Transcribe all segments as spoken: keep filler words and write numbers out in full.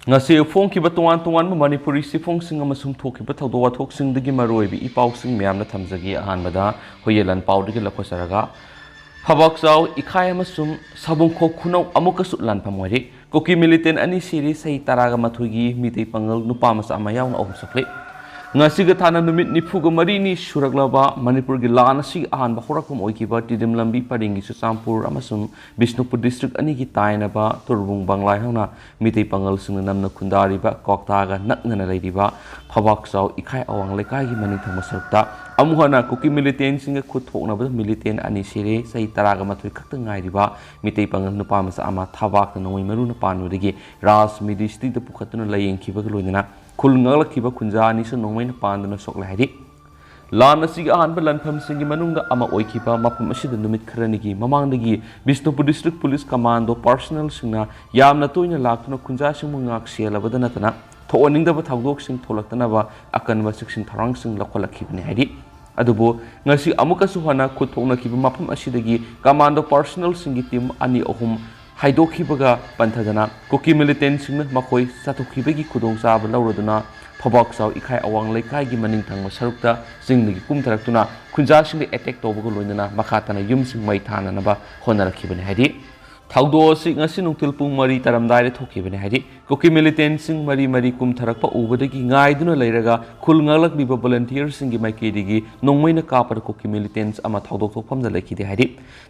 ꯉꯁꯤ ꯐꯣꯡꯈꯤꯕ ꯇꯣꯉꯥꯟ ꯇꯣꯉꯥꯟꯕ ꯃꯅꯤꯄꯨꯔꯤ ꯆꯦꯐꯣꯡꯁꯤꯡ ꯑꯃꯁꯨꯡ ꯊꯣꯛꯈꯤꯕ ꯊꯧꯗꯣꯛ ꯋꯥꯊꯣꯛꯁꯤꯡꯗꯒꯤ ꯃꯔꯨꯑꯣꯏꯕ ꯏ ꯄꯥꯎꯁꯤꯡ ꯃꯌꯥꯝꯅ ꯊꯝꯖꯒꯦ꯫ ꯑꯍꯥꯟꯕꯗ ꯍꯨꯏꯌꯦꯟ ꯂꯥꯟꯄꯥꯎꯗꯒꯤ ꯂꯧꯈꯠꯆꯔꯒ, ꯐꯕꯥꯛꯆꯥꯎ ꯏꯈꯥꯏ ꯑꯃꯁꯨꯡ ꯁꯥꯕꯨꯡꯈꯣꯛ ꯈꯨꯅꯧ ꯑꯃꯨꯛꯀꯁꯨ ꯂꯥꯟꯐꯝ ꯑꯣꯏꯔꯤ꯫ ꯀꯨꯀꯤ ꯃꯤꯂꯤꯇꯦꯟ ꯑꯅꯤ ꯁꯤꯔꯤ, ꯆꯍꯤ ꯇꯔꯥꯒ ꯃꯥꯊꯣꯏꯒꯤ ꯃꯤꯇꯩ ꯄꯥꯉꯜ ꯅꯨꯄꯥ ꯃꯆꯥ ꯑꯃ ꯌꯥꯎꯅ ꯑꯍꯨꯝ ꯁꯣꯛꯂꯤ꯫ ꯉꯁꯤꯒ ꯊꯥꯅ ꯅꯨꯃꯤꯠ ꯅꯤꯐꯨꯒ ꯃꯔꯤꯅꯤ ꯁꯨꯔꯛꯂꯕ ꯃꯅꯤꯄꯨꯔꯒꯤ ꯂꯥꯟ ꯑꯁꯤꯒꯤ ꯑꯍꯥꯟꯕ ꯍꯧꯔꯛꯐꯝ ꯑꯣꯏꯈꯤꯕ ꯇꯤꯗꯤꯝ ꯂꯝꯕꯤ ꯄꯔꯤꯡꯒꯤ ꯆꯨꯔꯆꯥꯟꯄꯨꯔ ꯑꯃꯁꯨꯡ ꯕꯤꯁꯅꯨꯄꯨꯔ ꯗꯤꯁꯇ꯭ꯔꯤꯛ ꯑꯅꯤꯒꯤ ꯇꯥꯏꯅꯕ ꯇꯨꯔꯕꯨꯡ ꯕꯪꯂꯥꯏ ꯍꯧꯅ ꯃꯤꯇꯩ ꯄꯥꯉꯜꯁꯤꯡꯅ ꯅꯝꯅ ꯈꯨꯟꯗꯥꯔꯤꯕ ꯀ꯭ꯋꯥꯛꯇꯥꯒ ꯅꯛꯅꯅ ꯂꯩꯔꯤꯕ ꯐꯕꯥꯛꯆꯥꯎ ꯏꯈꯥꯏ ꯑꯋꯥꯡ ꯂꯩꯀꯥꯏꯒꯤ ꯃꯅꯤꯡ ꯊꯪꯕ ꯁꯔꯨꯛꯇ ꯑꯃꯨꯛ ꯍꯟꯅ ꯀꯨꯀꯤ ꯃꯤꯂꯤꯇꯦꯟꯁꯤꯡꯒ ꯈꯨꯠ ꯊꯣꯛꯅꯕꯗ ꯃꯤꯂꯤꯇꯦꯟ ꯑꯅꯤ ꯁꯤꯔꯦ꯫ ꯆꯍꯤ ꯇꯔꯥꯒ ꯃꯥꯊꯣꯏ ꯈꯛꯇ ꯉꯥꯏꯔꯤꯕ ꯃꯤꯇꯩ ꯄꯥꯉꯜ ꯅꯨꯄꯥ ꯃꯆꯥ ꯑꯃ ꯊꯕꯥꯛꯇ ꯅꯣꯡꯃꯩ ꯃꯔꯨꯅ ꯄꯥꯟꯕꯗꯒꯤ ꯔꯥꯖ ꯃꯤꯗꯤꯁꯤꯇꯤꯗ ꯄꯨꯈꯠꯇꯨꯅ ꯂꯥꯌꯦꯡꯈꯤꯕꯒ ꯂꯣꯏꯅꯅ ꯈꯨꯜ ꯉꯥꯛꯂꯛꯈꯤꯕ ꯈꯨꯟꯖꯥ ꯑꯅꯤꯁꯨ ꯅꯣꯡꯃꯩꯅ ꯄꯥꯟꯗꯨꯅ ꯁꯣꯛꯂꯦ ꯍꯥꯏꯔꯤ꯫ ꯂꯥꯟ ꯑꯁꯤꯒꯤ ꯑꯍꯥꯟꯕ ꯂꯥꯟꯐꯝꯁꯤꯡꯒꯤ ꯃꯅꯨꯡꯗ ꯑꯃ ꯑꯣꯏꯈꯤꯕ ꯃꯐꯝ ꯑꯁꯤꯗ ꯅꯨꯃꯤꯠ ꯈꯔꯅꯤꯒꯤ ꯃꯃꯥꯡꯗꯒꯤ ꯕꯤꯁꯅꯨꯄꯨꯔ ꯗꯤꯁꯇ꯭ꯔꯤꯛ ꯄꯨꯂꯤꯁ ꯀꯃꯥꯟꯗꯣ ꯄꯥꯔꯁꯅꯦꯜꯁꯤꯡꯅ ꯌꯥꯝꯅ ꯇꯣꯏꯅ ꯂꯥꯛꯇꯨꯅ ꯈꯨꯟꯖꯥꯁꯤꯡꯕꯨ ꯉꯥꯛ ꯁꯦꯜꯂꯕꯗ ꯅꯠꯇꯅ ꯊꯣꯛꯍꯟꯅꯤꯡꯗꯕ ꯊꯧꯗꯣꯛꯁꯤꯡ ꯊꯣꯛꯂꯛꯇꯅꯕ ꯑꯀꯟꯕ ꯆꯦꯛꯁꯤꯟ ꯊꯧꯔꯥꯡꯁꯤꯡ ꯂꯧꯈꯠꯂꯛꯈꯤꯕꯅꯤ ꯍꯥꯏꯔꯤ꯫ ꯑꯗꯨꯕꯨ ꯉꯁꯤ ꯑꯃꯨꯛꯀꯁꯨ ꯍꯟꯅ ꯈꯨꯠ ꯊꯣꯛꯅꯈꯤꯕ ꯃꯐꯝ ꯑꯁꯤꯗꯒꯤ ꯀꯃꯥꯟꯗꯣ ꯄꯥꯔꯁꯅꯦꯜꯁꯤꯡꯒꯤ ꯇꯤꯝ ꯑꯅꯤ ꯑꯍꯨꯝ ꯍꯥꯏꯗꯣꯛꯈꯤꯕꯒ ꯄꯟꯊꯗꯅ ꯀꯨꯀꯤ ꯃꯤꯂꯤꯇꯦꯟꯁꯤꯡꯅ ꯃꯈꯣꯏ ꯆꯠꯊꯣꯛꯈꯤꯕꯒꯤ ꯈꯨꯗꯣꯡꯆꯥꯕ ꯂꯧꯔꯗꯨꯅ ꯐꯕꯥꯛꯆꯥꯎ ꯏꯈꯥꯏ ꯑꯋꯥꯡ ꯂꯩꯀꯥꯏꯒꯤ ꯃꯅꯤꯡ ꯊꯪꯕ ꯁꯔꯨꯛꯇ ꯆꯤꯡꯗꯒꯤ ꯀꯨꯝꯊꯔꯛꯇꯨꯅ ꯈꯨꯟꯖꯥꯁꯤꯡꯗ ꯑꯦꯇꯦꯛ ꯇꯧꯕꯒ ꯂꯣꯏꯅꯅ ꯃꯈꯥ ꯇꯥꯅ ꯌꯨꯝꯁꯤꯡ ꯃꯩ ꯊꯥꯅꯅꯕ ꯍꯣꯠꯅꯔꯛꯈꯤꯕꯅꯤ ꯍꯥꯏꯔꯤ꯫ ꯊꯧꯗꯣꯛ ꯑꯁꯤ ꯉꯁꯤ ꯅꯨꯡꯊꯤꯜ ꯄꯨꯡ ꯃꯔꯤ ꯇꯥꯔꯝꯗꯥꯏꯗ ꯊꯣꯛꯈꯤꯕꯅꯤ ꯍꯥꯏꯔꯤ꯫ ꯀꯨꯀꯤ ꯃꯤꯂꯤꯇꯦꯟꯁꯤꯡ ꯃꯔꯤ ꯃꯔꯤ ꯀꯨꯝꯊꯔꯛꯄ ꯎꯕꯗꯒꯤ ꯉꯥꯏꯗꯨꯅ ꯂꯩꯔꯒ ꯈꯨꯜ ꯉꯥꯛꯂꯛꯂꯤꯕ ꯚꯣꯂꯟꯇꯤꯌꯔꯁꯤꯡꯒꯤ ꯃꯥꯏꯀꯩꯗꯒꯤ ꯅꯣꯡꯃꯩꯅ ꯀꯥꯞꯄꯗ ꯀꯨꯀꯤ ꯃꯤꯂꯤꯇꯦꯟꯁ ꯑꯃ ꯊꯧꯗꯣꯛ ꯊꯣꯛꯐꯝꯗ ꯂꯩꯈꯤꯗꯦ ꯍꯥꯏꯔꯤ꯫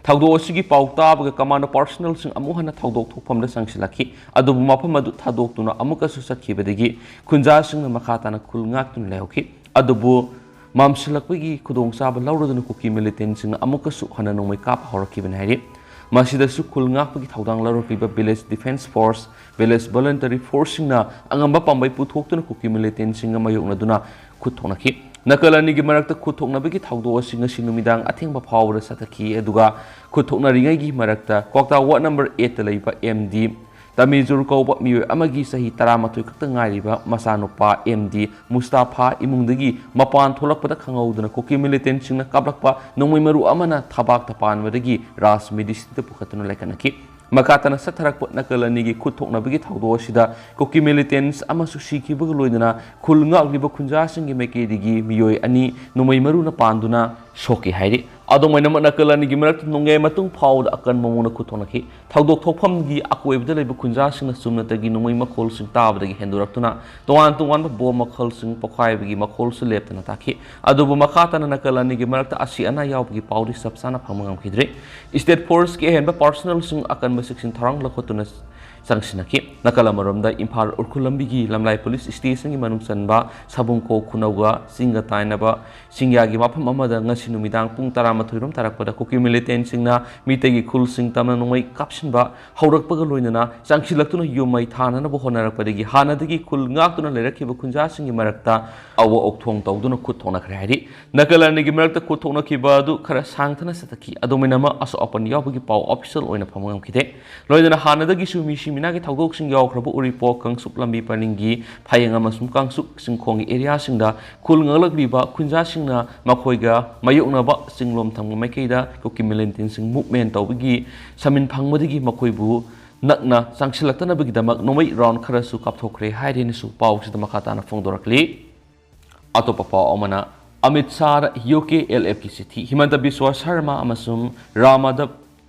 ꯊꯧꯗꯣꯛ ꯑꯁꯤꯒꯤ ꯄꯥꯎ ꯇꯥꯕꯒ ꯀꯃꯥꯟꯗꯣ ꯄꯥꯔꯁꯅꯦꯜꯁꯤꯡ ꯑꯃꯨꯛ ꯍꯟꯅ ꯊꯧꯗꯣꯛ ꯊꯣꯛꯐꯝꯗ ꯆꯪꯁꯤꯜꯂꯛꯈꯤ꯫ ꯑꯗꯨꯕꯨ ꯃꯐꯝ ꯑꯗꯨ ꯊꯥꯗꯣꯛꯇꯨꯅ ꯑꯃꯨꯛꯀꯁꯨ ꯆꯠꯈꯤꯕꯗꯒꯤ ꯈꯨꯟꯖꯥꯁꯤꯡꯅ ꯃꯈꯥ ꯇꯥꯅ ꯈꯨꯜ ꯉꯥꯛꯇꯨꯅ ꯂꯩꯍꯧꯈꯤ꯫ ꯑꯗꯨꯕꯨ ꯃꯝꯁꯤꯜꯂꯛꯄꯒꯤ ꯈꯨꯗꯣꯡꯆꯥꯕ ꯂꯧꯔꯗꯨꯅ ꯀꯨꯀꯤ ꯃꯤꯂꯤꯇꯦꯟꯁꯤꯡꯅ ꯑꯃꯨꯛꯀꯁꯨ ꯍꯟꯅ ꯅꯣꯡꯃꯩ ꯀꯥꯞꯄ ꯍꯧꯔꯛꯈꯤꯕꯅꯤ ꯍꯥꯏꯔꯤ꯫ ꯃꯁꯤꯗꯁꯨ ꯈꯨꯜ ꯉꯥꯛꯄꯒꯤ ꯊꯧꯗꯥꯡ ꯂꯧꯔꯛꯂꯤꯕ ꯚꯤꯂꯦꯖ ꯗꯤꯐꯦꯟꯁ ꯐꯣꯔꯁ, ꯚꯤꯂꯦꯖ ꯚꯣꯂꯟꯇꯔꯤ ꯐꯣꯔꯁꯁꯤꯡꯅ ꯑꯉꯝꯕ ꯄꯥꯝꯕꯩ ꯄꯨꯊꯣꯛꯇꯨꯅ ꯀꯨꯀꯤ ꯃꯤꯂꯤꯇꯦꯟꯁꯤꯡꯒ ꯃꯥꯌꯣꯛꯅꯗꯨꯅ ꯈꯨꯠ ꯊꯣꯛꯅꯈꯤ꯫ ꯅꯥꯀꯜ ꯑꯅꯤꯒꯤ ꯃꯔꯛꯇ ꯈꯨꯠ ꯊꯣꯛꯅꯕꯒꯤ ꯊꯧꯗꯣꯛ ꯑꯁꯤ ꯉꯁꯤ ꯅꯨꯃꯤꯗꯥꯡ ꯑꯊꯦꯡꯕ ꯐꯥꯎꯕꯗ ꯆꯠꯊꯈꯤ꯫ ꯑꯗꯨꯒ ꯈꯨꯠ ꯊꯣꯛꯅꯔꯤꯉꯩꯒꯤ ꯃꯔꯛꯇ ꯀ꯭ꯋꯥꯛꯇꯥ ꯋꯥꯔꯗ ꯅꯝꯕꯔ ꯑꯩꯠꯇ ꯂꯩꯕ ꯑꯦꯝ ꯗꯤ ꯇꯃꯤꯖꯨꯔ ꯀꯧꯕ ꯃꯤꯑꯣꯏ ꯑꯃꯒꯤ ꯆꯍꯤ ꯇꯔꯥꯃꯥꯊꯣꯏ ꯈꯛꯇ ꯉꯥꯏꯔꯤꯕ ꯃꯆꯥꯅꯨꯄꯥ ꯑꯦꯝ ꯗꯤ ꯃꯨꯁꯇꯥꯐꯥ ꯏꯃꯨꯡꯗꯒꯤ ꯃꯄꯥꯟ ꯊꯣꯛꯂꯛꯄꯗ ꯈꯪꯍꯧꯗꯅ ꯀꯨꯀꯤ ꯃꯤꯂꯤꯇꯦꯟꯁꯤꯡꯅ ꯀꯥꯞꯂꯛꯄ ꯅꯣꯡꯃꯩ ꯃꯔꯨ ꯑꯃꯅ ꯊꯕꯥꯛꯇ ꯄꯥꯟꯕꯗꯒꯤ ꯔꯥꯖ ꯃꯤꯗꯤꯁꯤꯇꯤꯗ ꯄꯨꯈꯠꯇꯨꯅ ꯂꯥꯏꯀꯠꯅꯈꯤ꯫ ꯃꯈꯥ ꯇꯥꯅ ꯆꯠꯊꯔꯛꯄ ꯅꯥꯀꯜ ꯑꯅꯤꯒꯤ ꯈꯨꯠ ꯊꯣꯛꯅꯕꯒꯤ ꯊꯧꯗꯣꯛ ꯑꯁꯤꯗ ꯀꯨꯀꯤ militants ꯑꯃꯁꯨ ꯁꯤꯈꯤꯕꯒ ꯂꯣꯏꯅꯅ ꯈꯨꯜ ꯉꯥꯛꯂꯤꯕ ꯈꯨꯟꯖꯥꯁꯤꯡꯒꯤ ꯃꯥꯏꯀꯩꯗꯒꯤ ꯃꯤꯑꯣꯏ ꯑꯅꯤ ꯅꯣꯡꯃꯩ ꯃꯔꯨꯅ ꯄꯥꯟꯗꯨꯅ ꯁꯣꯛꯈꯤ ꯍꯥꯏꯔꯤ꯫ ꯑꯗꯨꯝ ꯑꯣꯏꯅꯃꯛ ꯅꯥꯀꯜ ꯑꯅꯤꯒꯤ ꯃꯔꯛꯇ ꯅꯣꯡꯌꯥꯏ ꯃꯇꯨꯡ ꯐꯥꯎꯕꯗ ꯑꯀꯟꯕ ꯃꯑꯣꯡꯗ ꯈꯨꯠ ꯊꯣꯛꯅꯈꯤ꯫ ꯊꯧꯗꯣꯛ ꯊꯣꯛꯐꯝꯒꯤ ꯑꯀꯣꯏꯕꯗ ꯂꯩꯕ ꯈꯨꯟꯖꯥꯁꯤꯡꯅ ꯆꯨꯝꯅꯇꯒꯤ ꯅꯣꯡꯃꯩ ꯃꯈꯣꯜꯁꯤꯡ ꯇꯥꯕꯗꯒꯤ ꯍꯦꯟꯗꯣꯔꯛꯇꯨꯅ ꯇꯣꯉꯥꯟ ꯇꯣꯉꯥꯟꯕ ꯕꯣꯝ ꯃꯈꯜꯁꯤꯡ ꯄꯣꯈꯥꯏꯕꯒꯤ ꯃꯈꯣꯜꯁꯨ ꯂꯦꯞꯇꯅ ꯇꯥꯈꯤ꯫ ꯑꯗꯨꯕꯨ ꯃꯈꯥ ꯇꯥꯅ ꯅꯥꯀꯜ ꯑꯅꯤꯒꯤ ꯃꯔꯛꯇ ꯑꯁꯤ ꯑꯅꯥ ꯌꯥꯎꯕꯒꯤ ꯄꯥꯎꯗꯤ ꯆꯞ ꯆꯥꯅ ꯐꯪꯕ ꯉꯝꯈꯤꯗ꯭ꯔꯤ꯫ State Forceꯀꯤ ꯑꯍꯦꯟꯕ personnelꯁꯤꯡ ꯑꯀꯟꯕ ꯆꯦꯛꯁꯤꯟ ꯊꯧꯔꯥꯡ ꯂꯧꯈꯠꯇꯨꯅ ꯆꯪꯁꯤꯟꯅꯈꯤ꯫ ꯅꯥꯀꯜ ꯑꯃꯔꯣꯝꯗ ꯏꯝꯐꯥꯜ ꯎꯈ꯭ꯔꯨꯜ ꯂꯝꯕꯤꯒꯤ ꯂꯝꯂꯥꯏ police stationꯒꯤ ꯃꯅꯨꯡ ꯆꯟꯕ ꯁꯥꯕꯨꯡꯈꯣꯛ ꯈꯨꯅꯧꯒ ꯆꯤꯡꯒ ꯇꯥꯏꯅꯕ ꯆꯤꯡꯌꯥꯒꯤ ꯃꯐꯝ ꯑꯃꯗ ꯉꯁꯤ ꯅꯨꯃꯤꯗꯥꯡ ꯄꯨꯡ ꯇꯔꯥꯃꯥꯊꯣꯏ ꯔꯣꯝ ꯇꯥꯔꯛꯄꯗ ꯀꯨꯀꯤ militantꯁꯤꯡꯅ ꯃꯤꯇꯩꯒꯤ ꯈꯨꯜꯁꯤꯡ ꯇꯝꯅ ꯅꯣꯡꯃꯩ ꯀꯥꯞꯁꯤꯟꯕ ꯍꯧꯔꯛꯄꯒ ꯂꯣꯏꯅꯅ ꯆꯪꯁꯤꯜꯂꯛꯇꯨꯅ ꯌꯨꯝ ꯃꯩ ꯊꯥꯅꯅꯕ ꯍꯣꯠꯅꯔꯛꯄꯗꯒꯤ ꯍꯥꯟꯅꯗꯒꯤ ꯈꯨꯜ ꯉꯥꯛꯇꯨꯅ ꯂꯩꯔꯛꯈꯤꯕ ꯈꯨꯟꯖꯥꯁꯤꯡꯒꯤ ꯃꯔꯛꯇ ꯑꯋꯥ ꯑꯣꯛꯊꯣꯡ ꯇꯧꯗꯨꯅ ꯈꯨꯠ ꯊꯣꯛꯅꯈ꯭ꯔꯦ ꯍꯥꯏꯔꯤ꯫ ꯅꯥꯀꯜ ꯑꯅꯤꯒꯤ ꯃꯔꯛꯇ ꯈꯨꯠ ꯊꯣꯛꯅꯈꯤꯕ ꯑꯗꯨ ꯈꯔ ꯁꯥꯡꯊꯅ ꯆꯠꯊꯈꯤ꯫ ꯑꯗꯨꯝ ꯑꯣꯏꯅꯃꯛ ꯑꯁꯣꯛ ꯑꯄꯟ ꯌꯥꯎꯕꯒꯤ ꯄꯥꯎ official ꯑꯣꯏꯅ ꯐꯪꯕ ꯉꯝꯈꯤꯗꯦ꯫ ꯂꯣꯏꯅꯅ ꯍꯥꯟꯅꯗꯒꯤꯁꯨ ꯃꯤꯁꯤ ꯃꯤꯅꯥꯒꯤ ꯊꯧꯗꯣꯛꯁꯤꯡ ꯌꯥꯎꯈ꯭ꯔꯕ ꯎꯔꯤꯄꯣꯛ, ꯀꯥꯡꯆꯨꯞ ꯂꯝꯕꯤ ꯄꯔꯤꯡꯒꯤ ꯐꯌꯦꯡ ꯑꯃꯁꯨꯡ ꯀꯥꯡꯆꯨꯞ ꯆꯤꯡꯈꯣꯡꯒꯤ areaꯁꯤꯡꯗ ꯈꯨꯜ ꯉꯥꯛꯂꯛꯂꯤꯕ ꯈꯨꯟꯖꯥꯁꯤꯡꯅ ꯃꯈꯣꯏꯒ ꯃꯥꯌꯣꯛꯅꯕ ꯆꯤꯡꯂꯣꯝ ꯊꯪꯕ ꯃꯥꯏꯀꯩꯗ ꯀꯨꯀꯤ militantꯁꯤꯡ movement ꯇꯧꯕꯒꯤ ꯁꯃꯤꯟ ꯐꯪꯕꯗꯒꯤ ꯃꯈꯣꯏꯕꯨ ꯅꯛꯅ ꯆꯪꯁꯤꯜꯂꯛꯇꯅꯕꯒꯤꯗꯃꯛ ꯅꯣꯡꯃꯩ round ꯈꯔꯁꯨ ꯀꯥꯞꯊꯣꯛꯈ꯭ꯔꯦ ꯍꯥꯏꯔꯦꯅꯁꯨ ꯄꯥꯎꯁꯤꯗ ꯃꯈꯥ ꯇꯥꯅ ꯐꯣꯡꯗꯣꯔꯛꯂꯤ꯫ ꯑꯇꯣꯞꯄ ꯄꯥꯎ ꯑꯃꯅ, ꯑꯃꯤꯠ ꯁꯥꯍꯗ UKLFꯀꯤ ꯆꯤꯊꯤ, ꯍꯤꯃꯟꯇ ꯕꯤꯁ꯭ꯋ ꯁꯔꯃ ꯑꯃꯁꯨꯡ ꯔꯥꯝ ꯃꯥꯙꯕ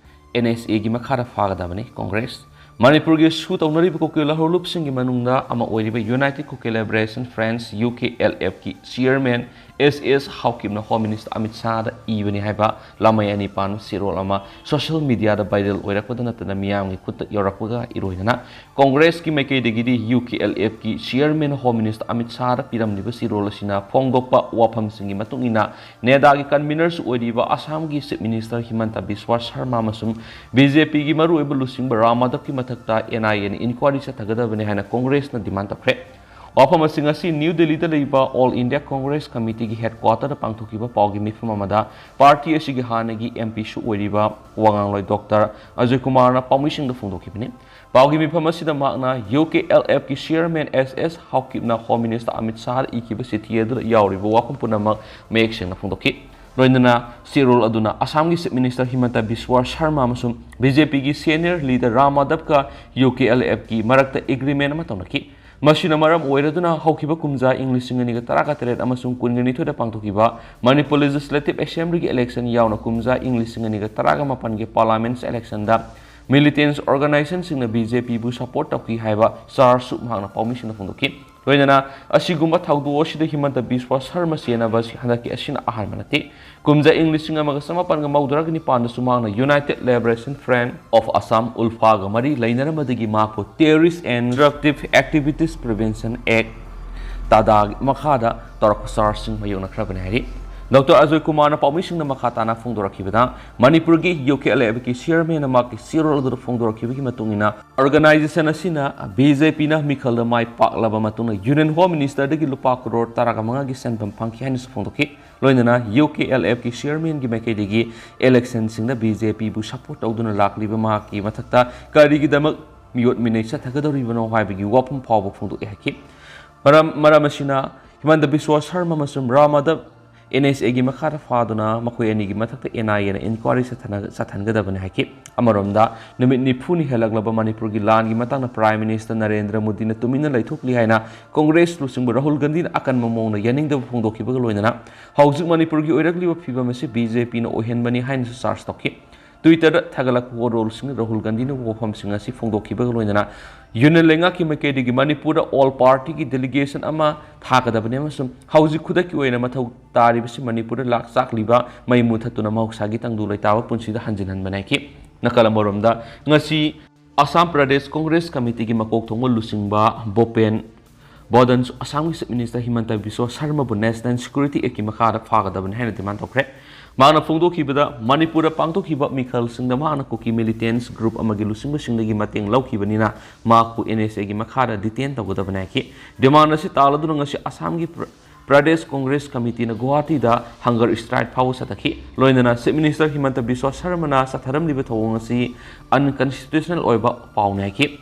NSAꯒꯤ ꯃꯈꯥꯗ ꯐꯥꯒꯗꯕꯅꯤ ꯀꯣꯡꯒ꯭ꯔꯦꯁ꯫ ꯃꯅꯤꯄꯨꯔꯒꯤ ꯁꯨ ꯇꯧꯅꯔꯤꯕ ꯀꯨꯀꯤ ꯂꯍꯧꯔꯂꯨꯞꯁꯤꯡꯒꯤ ꯃꯅꯨꯡꯗ ꯑꯃ ꯑꯣꯏꯔꯤꯕ United Kukki Liberation Front, UKLFꯀꯤ chairman S S ꯍꯥꯎꯀꯤꯞꯅ Home Minister Amit ꯁꯥꯍꯗ ꯏꯕꯅꯤ ꯍꯥꯏꯕ ꯂꯥꯃꯩ ꯑꯅꯤ ꯄꯥꯟꯕ ꯆꯦꯔꯣꯜ ꯑꯃ social mediaꯗ viral ꯑꯣꯏꯔꯛꯄꯗ ꯅꯠꯇꯅ ꯃꯤꯌꯥꯝꯒꯤ ꯈꯨꯠꯇ ꯌꯧꯔꯛꯄꯒ ꯏꯔꯣꯏꯅꯅ ꯀꯣꯡꯒ꯭ꯔꯦꯁꯀꯤ ꯃꯥꯏꯀꯩꯗꯒꯤꯗꯤ UKLFꯀꯤ chairman Home Minister ꯑꯃꯤꯠ ꯁꯥꯍꯗ ꯄꯤꯔꯝꯂꯤꯕ ꯆꯦꯔꯣꯜ ꯑꯁꯤꯅ ꯐꯣꯡꯗꯣꯛꯄ ꯋꯥꯐꯝꯁꯤꯡꯒꯤ ꯃꯇꯨꯡ ꯏꯟꯅ, ꯅꯦꯗꯥꯒꯤ convenerꯁꯨ ꯑꯣꯏꯔꯤꯕ ꯑꯁꯥꯝꯒꯤ Chief Minister ꯍꯤꯃꯟꯇ ꯕꯤꯁ꯭ꯋ ꯁꯔꯃ ꯑꯃꯁꯨꯡ BJPꯒꯤ ꯃꯔꯨꯑꯣꯏꯕ ꯂꯨꯆꯤꯡꯕ ꯔꯥꯝ ꯃꯥꯙꯕꯀꯤ ꯃꯊꯛꯇ NIAꯅ inquiry ꯆꯠꯊꯒꯗꯕꯅꯤ ꯍꯥꯏꯅ ꯀꯣꯡꯒ꯭ꯔꯦꯁꯅ demand ꯇꯧꯈ꯭ꯔꯦ꯫ ꯋꯥꯐꯝ ꯑꯁꯤ ꯉꯁꯤ ꯅ꯭ꯌꯨ ꯗꯦꯜꯂꯤꯗ ꯂꯩꯕ All India Congress Committeeꯒꯤ headquarterꯗ ꯄꯥꯡꯊꯣꯛꯈꯤꯕ ꯄꯥꯎꯒꯤ ꯃꯤꯐꯝ ꯑꯃꯗ party ꯑꯁꯤꯒꯤ ꯍꯥꯟꯅꯒꯤ MPꯁꯨ ꯑꯣꯏꯔꯤꯕ ꯋꯥꯉꯥꯡꯂꯣꯏ ꯗꯣꯛꯇꯔ ꯑꯖꯣꯏ ꯀꯨꯃꯥꯔꯅ ꯄꯥꯎꯃꯤꯁꯤꯡꯗ ꯐꯣꯡꯗꯣꯛꯈꯤꯕꯅꯤ꯫ ꯄꯥꯎꯒꯤ ꯃꯤꯐꯝ ꯑꯁꯤꯗ ꯃꯍꯥꯛꯅ UKLFꯀꯤ chairman S S ꯍꯥꯎꯀꯤꯞꯅ Home Minister Amit ꯁꯥꯍꯗ ꯏꯈꯤꯕ ꯆꯤꯊꯤ ꯑꯗꯨꯗ ꯌꯥꯎꯔꯤꯕ ꯋꯥꯐꯝ ꯄꯨꯝꯅꯃꯛ ꯃꯌꯦꯛ ꯁꯦꯡꯅ ꯐꯣꯡꯗꯣꯛꯈꯤ꯫ ꯂꯣꯏꯅꯅ ꯆꯦꯔꯣꯜ ꯑꯗꯨꯅ ꯑꯁꯥꯝꯒꯤ Chief Minister ꯍꯤꯃꯟꯇ ꯕꯤꯁ꯭ꯋꯥ ꯁꯔꯃ ꯑꯃꯁꯨꯡ BJPꯒꯤ senior leader ꯔꯥꯝ ꯃꯥꯙꯕꯀ UKLFꯀꯤ ꯃꯔꯛꯇ agreement ꯑꯃ ꯇꯧꯅꯈꯤ꯫ ꯃꯁꯤꯅ ꯃꯔꯝ ꯑꯣꯏꯔꯗꯨꯅ ꯍꯧꯈꯤꯕ ꯀꯨꯝꯖꯥ ꯏꯪ ꯂꯤꯁꯤꯡ ꯑꯅꯤꯒ ꯇꯔꯥꯒ ꯇꯔꯦꯠ ꯑꯃꯁꯨꯡ ꯀꯨꯟꯒ ꯅꯤꯊꯣꯏꯗ ꯄꯥꯡꯊꯣꯛꯈꯤꯕ ꯃꯅꯤꯄꯨꯔ Legislative Assemblyꯒꯤ election ꯌꯥꯎꯅ ꯀꯨꯝꯖꯥ ꯏꯪ ꯂꯤꯁꯤꯡ ꯑꯅꯤꯒ ꯇꯔꯥꯒ ꯃꯥꯄꯟꯒꯤ Parliament's electionꯗ militants organizationꯁꯤꯡꯅ BJPꯕꯨ support ꯇꯧꯈꯤ ꯍꯥꯏꯕ chargeꯁꯨ ꯃꯍꯥꯛꯅ ꯄꯥꯎꯃꯤꯁꯤꯡꯗ ꯐꯣꯡꯗꯣꯛꯈꯤ꯫ ꯂꯣꯏꯅꯅ ꯑꯁꯤꯒꯨꯝꯕ ꯊꯧꯗꯣꯛ ꯑꯁꯤꯗ ꯍꯤꯃꯟꯇ ꯕꯤꯁ꯭ꯋꯥ ꯁꯔꯃ ꯆꯦꯟꯅꯕ ꯑꯁꯤ ꯍꯟꯗꯛꯀꯤ ꯑꯁꯤꯅ ꯑꯍꯥꯟꯕ ꯅꯠꯇꯦ꯫ ꯀꯨꯝꯖꯥ ꯏꯪ ꯂꯤꯁꯤꯡ ꯑꯃꯒ ꯆꯃꯥꯄꯟꯒ ꯃꯧꯗ꯭ꯔꯥꯒ ꯅꯤꯄꯥꯟꯗꯁꯨ ꯃꯍꯥꯛꯅ United Liberation Front of Assam, ULFAꯒ ꯃꯔꯤ ꯂꯩꯅꯔꯝꯕꯗꯒꯤ ꯃꯍꯥꯛꯄꯨ Terrorist and Disruptive Activities Prevention Act, TADAꯒꯤ ꯃꯈꯥꯗ ꯇꯧꯔꯛꯄ chargeꯁꯤꯡ ꯃꯥꯌꯣꯛꯅꯈ꯭ꯔꯕꯅꯤ ꯍꯥꯏꯔꯤ꯫ ꯗꯣꯛꯇꯔ ꯑꯖꯣꯏ ꯀꯨꯃꯥꯔꯅ ꯄꯥꯎꯃꯤꯁꯤꯡꯗ ꯃꯈꯥ ꯇꯥꯅ ꯐꯣꯡꯗꯣꯔꯛꯈꯤꯕꯗ, ꯃꯅꯤꯄꯨꯔꯒꯤ UKLFꯀꯤ chairmanꯅ ꯃꯍꯥꯛꯀꯤ ꯆꯦꯔꯣꯜ ꯑꯗꯨꯗ ꯐꯣꯡꯗꯣꯔꯛꯈꯤꯕꯒꯤ ꯃꯇꯨꯡ ꯏꯟꯅ, organization ꯑꯁꯤꯅ BJPꯅ ꯃꯤꯈꯜꯗ ꯃꯥꯏ ꯄꯥꯛꯂꯕ ꯃꯇꯨꯡꯗ Union Home Ministerꯗꯒꯤ ꯂꯨꯄꯥ ꯀꯔꯣꯔ ꯇꯔꯥꯒ ꯃꯉꯥꯒꯤ ꯁꯦꯟꯐꯝ ꯐꯪꯈꯤ ꯍꯥꯏꯅꯁꯨ ꯐꯣꯡꯗꯣꯛꯈꯤ꯫ ꯂꯣꯏꯅꯅ UKLFꯀꯤ chairmanꯒꯤ ꯃꯥꯏꯀꯩꯗꯒꯤ electionꯁꯤꯡꯗ BJPꯕꯨ support ꯇꯧꯗꯨꯅ ꯂꯥꯛꯂꯤꯕ ꯃꯍꯥꯛꯀꯤ ꯃꯊꯛꯇ ꯀꯔꯤꯒꯤꯗꯃꯛ ꯃꯤꯑꯣꯠ ꯃꯤꯅꯩ ꯆꯠꯊꯒꯗꯧꯔꯤꯕꯅꯣ ꯍꯥꯏꯕꯒꯤ ꯋꯥꯐꯝ ꯐꯥꯎꯕ ꯐꯣꯡꯗꯣꯛꯑꯦ ꯍꯥꯏꯈꯤ꯫ ꯃꯔꯝ, ꯃꯔꯝ ꯑꯁꯤꯅ ꯍꯤꯃꯟꯇ ꯕꯤꯁ꯭ꯋꯥ ꯁꯔꯃ ꯑꯃꯁꯨꯡ ꯔꯥꯝ ꯃꯥꯙꯕ NSAꯒꯤ ꯃꯈꯥꯗ ꯐꯥꯗꯨꯅ ꯃꯈꯣꯏ ꯑꯅꯤꯒꯤ ꯃꯊꯛꯇ NIAꯅ inquiry ꯆꯠꯊꯅ-, ꯆꯠꯊꯟꯒꯗꯕꯅꯤ ꯍꯥꯏꯈꯤ꯫ ꯑꯃꯔꯣꯝꯗ, ꯅꯨꯃꯤꯠ ꯅꯤꯐꯨꯅꯤ ꯍꯦꯜꯂꯛꯂꯕ ꯃꯅꯤꯄꯨꯔꯒꯤ ꯂꯥꯟꯒꯤ ꯃꯇꯥꯡꯗ Prime Minister ꯅꯔꯦꯟꯗ꯭ꯔ ꯃꯣꯗꯤꯅ ꯇꯨꯃꯤꯟꯅ ꯂꯩꯊꯣꯛꯂꯤ ꯍꯥꯏꯅ ꯀꯣꯡꯒ꯭ꯔꯦꯁ ꯂꯨꯆꯤꯡꯕ ꯔꯥꯍꯨꯜ ꯒꯥꯟꯙꯤꯅ ꯑꯀꯟꯕ ꯃꯑꯣꯡꯗ ꯌꯥꯅꯤꯡꯗꯕ ꯐꯣꯡꯗꯣꯛꯈꯤꯕꯒ ꯂꯣꯏꯅꯅ ꯍꯧꯖꯤꯛ ꯃꯅꯤꯄꯨꯔꯒꯤ ꯑꯣꯏꯔꯛꯂꯤꯕ ꯐꯤꯕꯝ ꯑꯁꯤ BJPꯅ ꯑꯣꯏꯍꯟꯕꯅꯤ ꯍꯥꯏꯅꯁꯨ charge ꯇꯧꯈꯤ꯫ Twitterꯗ ꯊꯥꯒꯠꯂꯛꯄ ꯋꯥꯔꯣꯜꯁꯤꯡꯗ ꯔꯥꯍꯨꯜ ꯒꯥꯟꯙꯤꯅ ꯋꯥꯐꯝꯁꯤꯡ ꯑꯁꯤ ꯐꯣꯡꯗꯣꯛꯈꯤꯕꯒ ꯂꯣꯏꯅꯅ Union ꯂꯩꯉꯥꯛꯀꯤ ꯃꯥꯏꯀꯩꯗꯒꯤ ꯃꯅꯤꯄꯨꯔꯗ all partyꯒꯤ delegation ꯑꯃ ꯊꯥꯒꯗꯕꯅꯤ ꯑꯃꯁꯨꯡ ꯍꯧꯖꯤꯛ ꯈꯨꯗꯛꯀꯤ ꯑꯣꯏꯅ ꯃꯊꯧ ꯇꯥꯔꯤꯕꯁꯤ ꯃꯅꯤꯄꯨꯔꯗ ꯂꯥꯛ ꯆꯥꯛꯂꯤꯕ ꯃꯩ ꯃꯨꯊꯠꯇꯨꯅ ꯃꯍꯧꯁꯥꯒꯤ ꯇꯪꯗꯨ ꯂꯩꯇꯥꯕ ꯄꯨꯟꯁꯤꯗ ꯍꯟꯖꯤꯟꯍꯟꯕꯅꯤ ꯍꯥꯏꯈꯤ꯫ ꯅꯥꯀꯜ ꯑꯃꯔꯣꯝꯗ, ꯉꯁꯤ ꯑꯁꯥꯝ ꯄ꯭ꯔꯗꯦꯁ ꯀꯣꯡꯒ꯭ꯔꯦꯁ ꯀꯃꯤꯇꯤꯒꯤ ꯃꯀꯣꯛ ꯊꯣꯡꯕ ꯂꯨꯆꯤꯡꯕ ꯚꯨꯄꯦꯟ ꯕꯣꯗꯟꯁꯨ ꯑꯁꯥꯝꯒꯤ Chief Minister ꯍꯤꯃꯟꯇ ꯕꯤꯁ꯭ꯋꯥ ꯁꯔꯃꯕꯨ National Security Actꯀꯤ ꯃꯈꯥꯗ ꯐꯥꯒꯗꯕꯅꯤ ꯍꯥꯏꯅ demand ꯇꯧꯈ꯭ꯔꯦ꯫ ꯃꯍꯥꯛꯅ ꯐꯣꯡꯗꯣꯛꯈꯤꯕꯗ, ꯃꯅꯤꯄꯨꯔꯗ ꯄꯥꯡꯊꯣꯛꯈꯤꯕ ꯃꯤꯈꯜꯁꯤꯡꯗ ꯃꯍꯥꯛꯅ ꯀꯨꯀꯤ militants group ꯑꯃꯒꯤ ꯂꯨꯆꯤꯡꯕꯁꯤꯡꯗꯒꯤ ꯃꯇꯦꯡ ꯂꯧꯈꯤꯕꯅꯤꯅ ꯃꯍꯥꯛꯄꯨ NSAꯒꯤ ꯃꯈꯥꯗ detain ꯇꯧꯒꯗꯕꯅꯤ ꯍꯥꯏꯈꯤ꯫ Demand ꯑꯁꯤ ꯇꯥꯂꯗꯨꯅ ꯉꯁꯤ ꯑꯁꯥꯝꯒꯤ ꯄ꯭ꯔ-, ꯄ꯭ꯔꯗꯦꯁ ꯀꯣꯡꯒ꯭ꯔꯦꯁ ꯀꯃꯤꯇꯤꯅ ꯒꯨꯋꯥꯍꯥꯇꯤꯗ hunger strike ꯐꯥꯎꯕ ꯆꯠꯊꯈꯤ꯫ ꯂꯣꯏꯅꯅ Chief Minister ꯍꯤꯃꯟꯇ ꯕꯤꯁ꯭ꯋꯥ ꯁꯔꯃꯅ ꯆꯠꯊꯔꯝꯂꯤꯕ ꯊꯧꯑꯣꯡ ꯑꯁꯤ unconstitutional ꯑꯣꯏꯕ ꯄꯥꯎꯅꯤ ꯍꯥꯏꯈꯤ꯫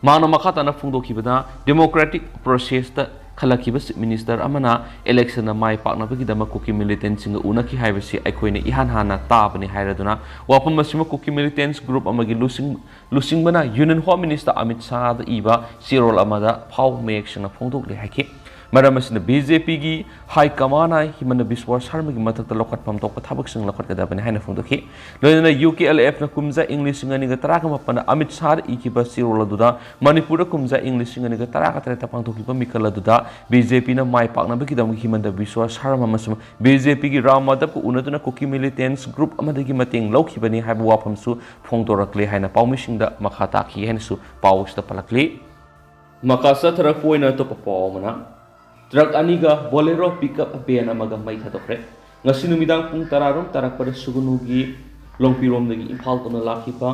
ꯃꯍꯥꯛꯅ ꯃꯈꯥ ꯇꯥꯅ ꯐꯣꯡꯗꯣꯛꯈꯤꯕꯗ, democratic processꯇ ꯈꯜꯂꯛꯈꯤꯕ Chief Minister ꯑꯃꯅ election ꯗ ꯃꯥꯏ ꯄꯥꯛꯅꯕꯒꯤꯗꯃꯛ ꯀꯨꯀꯤ militant ꯁꯤꯡꯒ ꯎꯅꯈꯤ ꯍꯥꯏꯕꯁꯤ ꯑꯩꯈꯣꯏꯅ ꯏꯍꯥꯟ ꯍꯥꯟꯅ ꯇꯥꯕꯅꯤ ꯍꯥꯏꯔꯗꯨꯅ, ꯋꯥꯐꯝ ꯑꯁꯤꯃꯛ ꯀꯨꯀꯤ militants group ꯑꯃꯒꯤ ꯂꯨꯆꯤꯡ-, ꯂꯨꯆꯤꯡꯕꯅ Union Home Minister ꯑꯃꯤꯠ ꯁꯥꯍꯗ ꯏꯕ ꯆꯦꯔꯣꯜ ꯑꯃꯗ ꯐꯥꯎ ꯃꯌꯦꯛ ꯁꯦꯡꯅ ꯐꯣꯡꯗꯣꯛꯂꯤ ꯍꯥꯏꯈꯤ꯫ ꯃꯔꯝ ꯑꯁꯤꯅ BJP ꯒꯤ high command ꯅ ꯍꯤꯃꯟꯇ ꯕꯤꯁ꯭ꯋꯥ ꯁꯔꯃꯒꯤ ꯃꯊꯛꯇ ꯂꯧꯈꯠꯐꯝ ꯊꯣꯛꯄ ꯊꯕꯛꯁꯤꯡ ꯂꯧꯈꯠꯀꯗꯕꯅꯤ ꯍꯥꯏꯅ ꯐꯣꯡꯗꯣꯛꯈꯤ꯫ ꯂꯣꯏꯅꯅ UKLF ꯅ ꯀꯨꯝꯖꯥ ꯏꯪ ꯂꯤꯁꯤꯡ ꯑꯅꯤꯒ ꯇꯔꯥꯒ ꯃꯥꯄꯟꯗ ꯑꯃꯤꯠ ꯁꯥꯍꯗ ꯏꯈꯤꯕ ꯆꯦꯔꯣꯜ ꯑꯗꯨꯗ, ꯃꯅꯤꯄꯨꯔꯗ ꯀꯨꯝꯖꯥ ꯏꯪ ꯂꯤꯁꯤꯡ ꯑꯅꯤꯒ ꯇꯔꯥꯒ ꯇꯔꯦꯠꯇ ꯄꯥꯡꯊꯣꯛꯈꯤꯕ ꯃꯤꯈꯜ ꯑꯗꯨꯗ BJP ꯅ ꯃꯥꯏ ꯄꯥꯛꯅꯕꯒꯤꯗꯃꯛ ꯍꯤꯃꯟꯇ ꯕꯤꯁ꯭ꯋꯥ ꯁꯔꯃ ꯑꯃꯁꯨꯡ BJP ꯒꯤ ꯔꯥꯝ ꯃꯥꯙꯕꯀ ꯎꯅꯗꯨꯅ ꯀꯨꯀꯤ militants group ꯑꯃꯗꯒꯤ ꯃꯇꯦꯡ ꯂꯧꯈꯤꯕꯅꯤ ꯍꯥꯏꯕ ꯋꯥꯐꯝꯁꯨ ꯐꯣꯡꯗꯣꯔꯛꯂꯦ ꯍꯥꯏꯅ ꯄꯥꯎꯃꯤꯁꯤꯡꯗ ꯃꯈꯥ ꯇꯥꯈꯤ ꯍꯥꯏꯅꯁꯨ ꯄꯥꯎ ꯑꯁꯤꯗ ꯄꯜꯂꯛꯂꯤ꯫ ꯃꯈꯥ ꯆꯠꯊꯔꯛꯄ ꯑꯣꯏꯅ ꯑꯇꯣꯞꯄ ꯄꯥꯎ ꯑꯃꯅ, truck ꯑꯅꯤꯒ Bolero pickup van ꯑꯃꯒ ꯃꯩ ꯊꯥꯗꯣꯛꯈ꯭ꯔꯦ꯫ ꯉꯁꯤ ꯅꯨꯃꯤꯗꯥꯡ ꯄꯨꯡ ꯇꯔꯥꯔꯣꯝ ꯇꯥꯔꯛꯄꯗ ꯁꯨꯒꯅꯨꯒꯤ ꯂꯣꯡꯄꯤꯔꯣꯝꯗꯒꯤ ꯏꯝꯐꯥꯜ ꯇꯝꯅ ꯂꯥꯛꯈꯤꯕ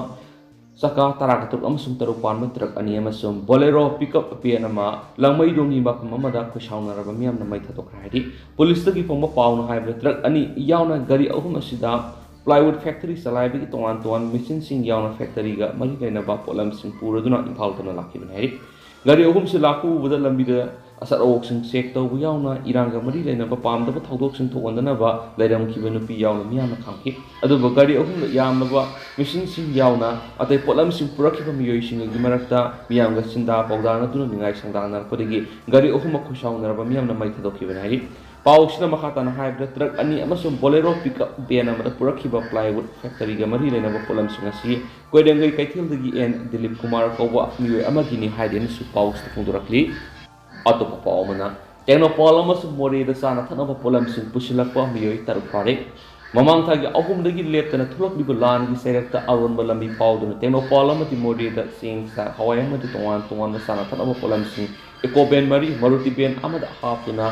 ꯆꯀꯥ ꯇꯔꯥꯒ ꯇꯔꯨꯛ ꯑꯃꯁꯨꯡ ꯇꯔꯨꯛ ꯄꯥꯟꯕ truck ꯑꯅꯤ ꯑꯃꯁꯨꯡ Bolero pickup van ꯑꯃ ꯂꯥꯡꯃꯩꯗꯣꯡꯒꯤ ꯃꯐꯝ ꯑꯃꯗ ꯈꯣꯏꯁꯥꯎꯅꯔꯕ ꯃꯤꯌꯥꯝꯅ ꯃꯩ ꯊꯥꯗꯣꯛꯈ꯭ꯔꯦ ꯍꯥꯏꯔꯤ꯫ ꯄꯨꯂꯤꯁꯇꯒꯤ ꯐꯪꯕ ꯄꯥꯎꯅ ꯍꯥꯏꯕꯗ, truck ꯑꯅꯤ ꯌꯥꯎꯅ ꯒꯥꯔꯤ ꯑꯍꯨꯝ ꯑꯁꯤꯗ plywood factory ꯆꯂꯥꯏꯕꯒꯤ ꯇꯣꯉꯥꯟ ꯇꯣꯉꯥꯟꯕ ꯃꯦꯆꯤꯟꯁꯤꯡ ꯌꯥꯎꯅ factory ꯒ ꯃꯔꯤ ꯂꯩꯅꯕ ꯄꯣꯠꯂꯝꯁꯤꯡ ꯄꯨꯔꯗꯨꯅ ꯏꯝꯐꯥꯜ ꯇꯝꯅ ꯂꯥꯛꯈꯤꯕꯅꯤ ꯍꯥꯏꯔꯤ꯫ ꯒꯥꯔꯤ ꯑꯍꯨꯝꯁꯤ ꯂꯥꯛꯄ ꯎꯕꯗ ꯂꯝꯕꯤꯗ ꯑꯆꯠ ꯑꯋꯣꯛꯁꯤꯡ check ꯇꯧꯕ ꯌꯥꯎꯅ ꯏꯔꯥꯡꯒ ꯃꯔꯤ ꯂꯩꯅꯕ ꯄꯥꯝꯗꯕ ꯊꯧꯗꯣꯛꯁꯤꯡ ꯊꯣꯛꯍꯟꯗꯅꯕ ꯂꯩꯔꯝꯈꯤꯕ ꯅꯨꯄꯤ ꯌꯥꯎꯅ ꯃꯤꯌꯥꯝꯅ ꯈꯥꯝꯈꯤ꯫ ꯑꯗꯨꯕꯨ ꯒꯥꯔꯤ ꯑꯍꯨꯝꯗ ꯌꯥꯝꯂꯕ ꯃꯦꯆꯤꯟꯁꯤꯡ ꯌꯥꯎꯅ ꯑꯇꯩ ꯄꯣꯠꯂꯝꯁꯤꯡ ꯄꯨꯔꯛꯈꯤꯕ ꯃꯤꯑꯣꯏꯁꯤꯡꯒꯤ ꯃꯔꯛꯇ ꯃꯤꯌꯥꯝꯒ ꯆꯤꯟꯗꯥ ꯄꯥꯎꯗꯥꯅꯗꯨꯅ ꯅꯤꯡꯉꯥꯏ ꯁꯪꯗꯥꯅꯔꯛꯄꯗꯒꯤ ꯒꯥꯔꯤ ꯑꯍꯨꯝꯃꯛ ꯈꯣꯏꯁꯥꯎꯅꯔꯕ ꯃꯤꯌꯥꯝꯅ ꯃꯩ ꯊꯥꯗꯣꯛꯈꯤꯕꯅꯤ ꯍꯥꯏꯔꯤ꯫ ꯄꯥꯎꯁꯤꯅ ꯃꯈꯥ ꯇꯥꯅ ꯍꯥꯏꯕꯗ, truck ꯑꯅꯤ ꯑꯃꯁꯨꯡ Bolero pickup van ꯑꯃꯗ ꯄꯨꯔꯛꯈꯤꯕ plywood factory ꯒ ꯃꯔꯤ ꯂꯩꯅꯕ ꯄꯣꯠꯂꯝꯁꯤꯡ ꯑꯁꯤ ꯀꯣꯏꯔꯦꯡꯒꯩ ꯀꯩꯊꯦꯜꯗꯒꯤ ꯑꯦꯟ ꯗꯤꯂꯤꯞ ꯀꯨꯃꯥꯔ ꯀꯧꯕ ꯃꯤꯑꯣꯏ ꯑꯃꯒꯤꯅꯤ ꯍꯥꯏꯗꯦꯅꯁꯨ ꯄꯥꯎꯁꯤꯗ ꯐꯣꯡꯗꯣꯔꯛꯂꯤ꯫ ꯑꯇꯣꯞꯄ ꯄꯥꯎ ꯑꯃꯅ, ꯇꯦꯡꯅꯧꯄꯥꯜ ꯑꯃꯁꯨꯡ ꯃꯣꯔꯦꯗ ꯆꯥꯅ ꯊꯛꯅꯕ ꯄꯣꯠꯂꯝꯁꯤꯡ ꯄꯨꯁꯤꯜꯂꯛꯄ ꯃꯤꯑꯣꯏ ꯇꯔꯨꯛ ꯐꯥꯔꯦ꯫ ꯃꯃꯥꯡ ꯊꯥꯒꯤ ꯑꯍꯨꯝꯗꯒꯤ ꯂꯦꯞꯇꯅ ꯊꯣꯛꯂꯛꯂꯤꯕ ꯂꯥꯟꯒꯤ ꯆꯩꯔꯛꯇ ꯑꯔꯣꯟꯕ ꯂꯝꯕꯤ ꯐꯥꯎꯗꯨꯅ ꯇꯦꯡꯅꯧꯄꯥꯜ ꯑꯃꯗꯤ ꯃꯣꯔꯦꯗ ꯆꯦꯡ, ꯆꯥꯛ, ꯍꯋꯥꯏ ꯑꯃꯗꯤ ꯇꯣꯉꯥꯟ ꯇꯣꯉꯥꯟꯕ ꯆꯥꯅ ꯊꯛꯅꯕ ꯄꯣꯠꯂꯝꯁꯤꯡ eco van ꯃꯔꯤ, Maruti van ꯑꯃꯗ ꯍꯥꯞꯇꯨꯅ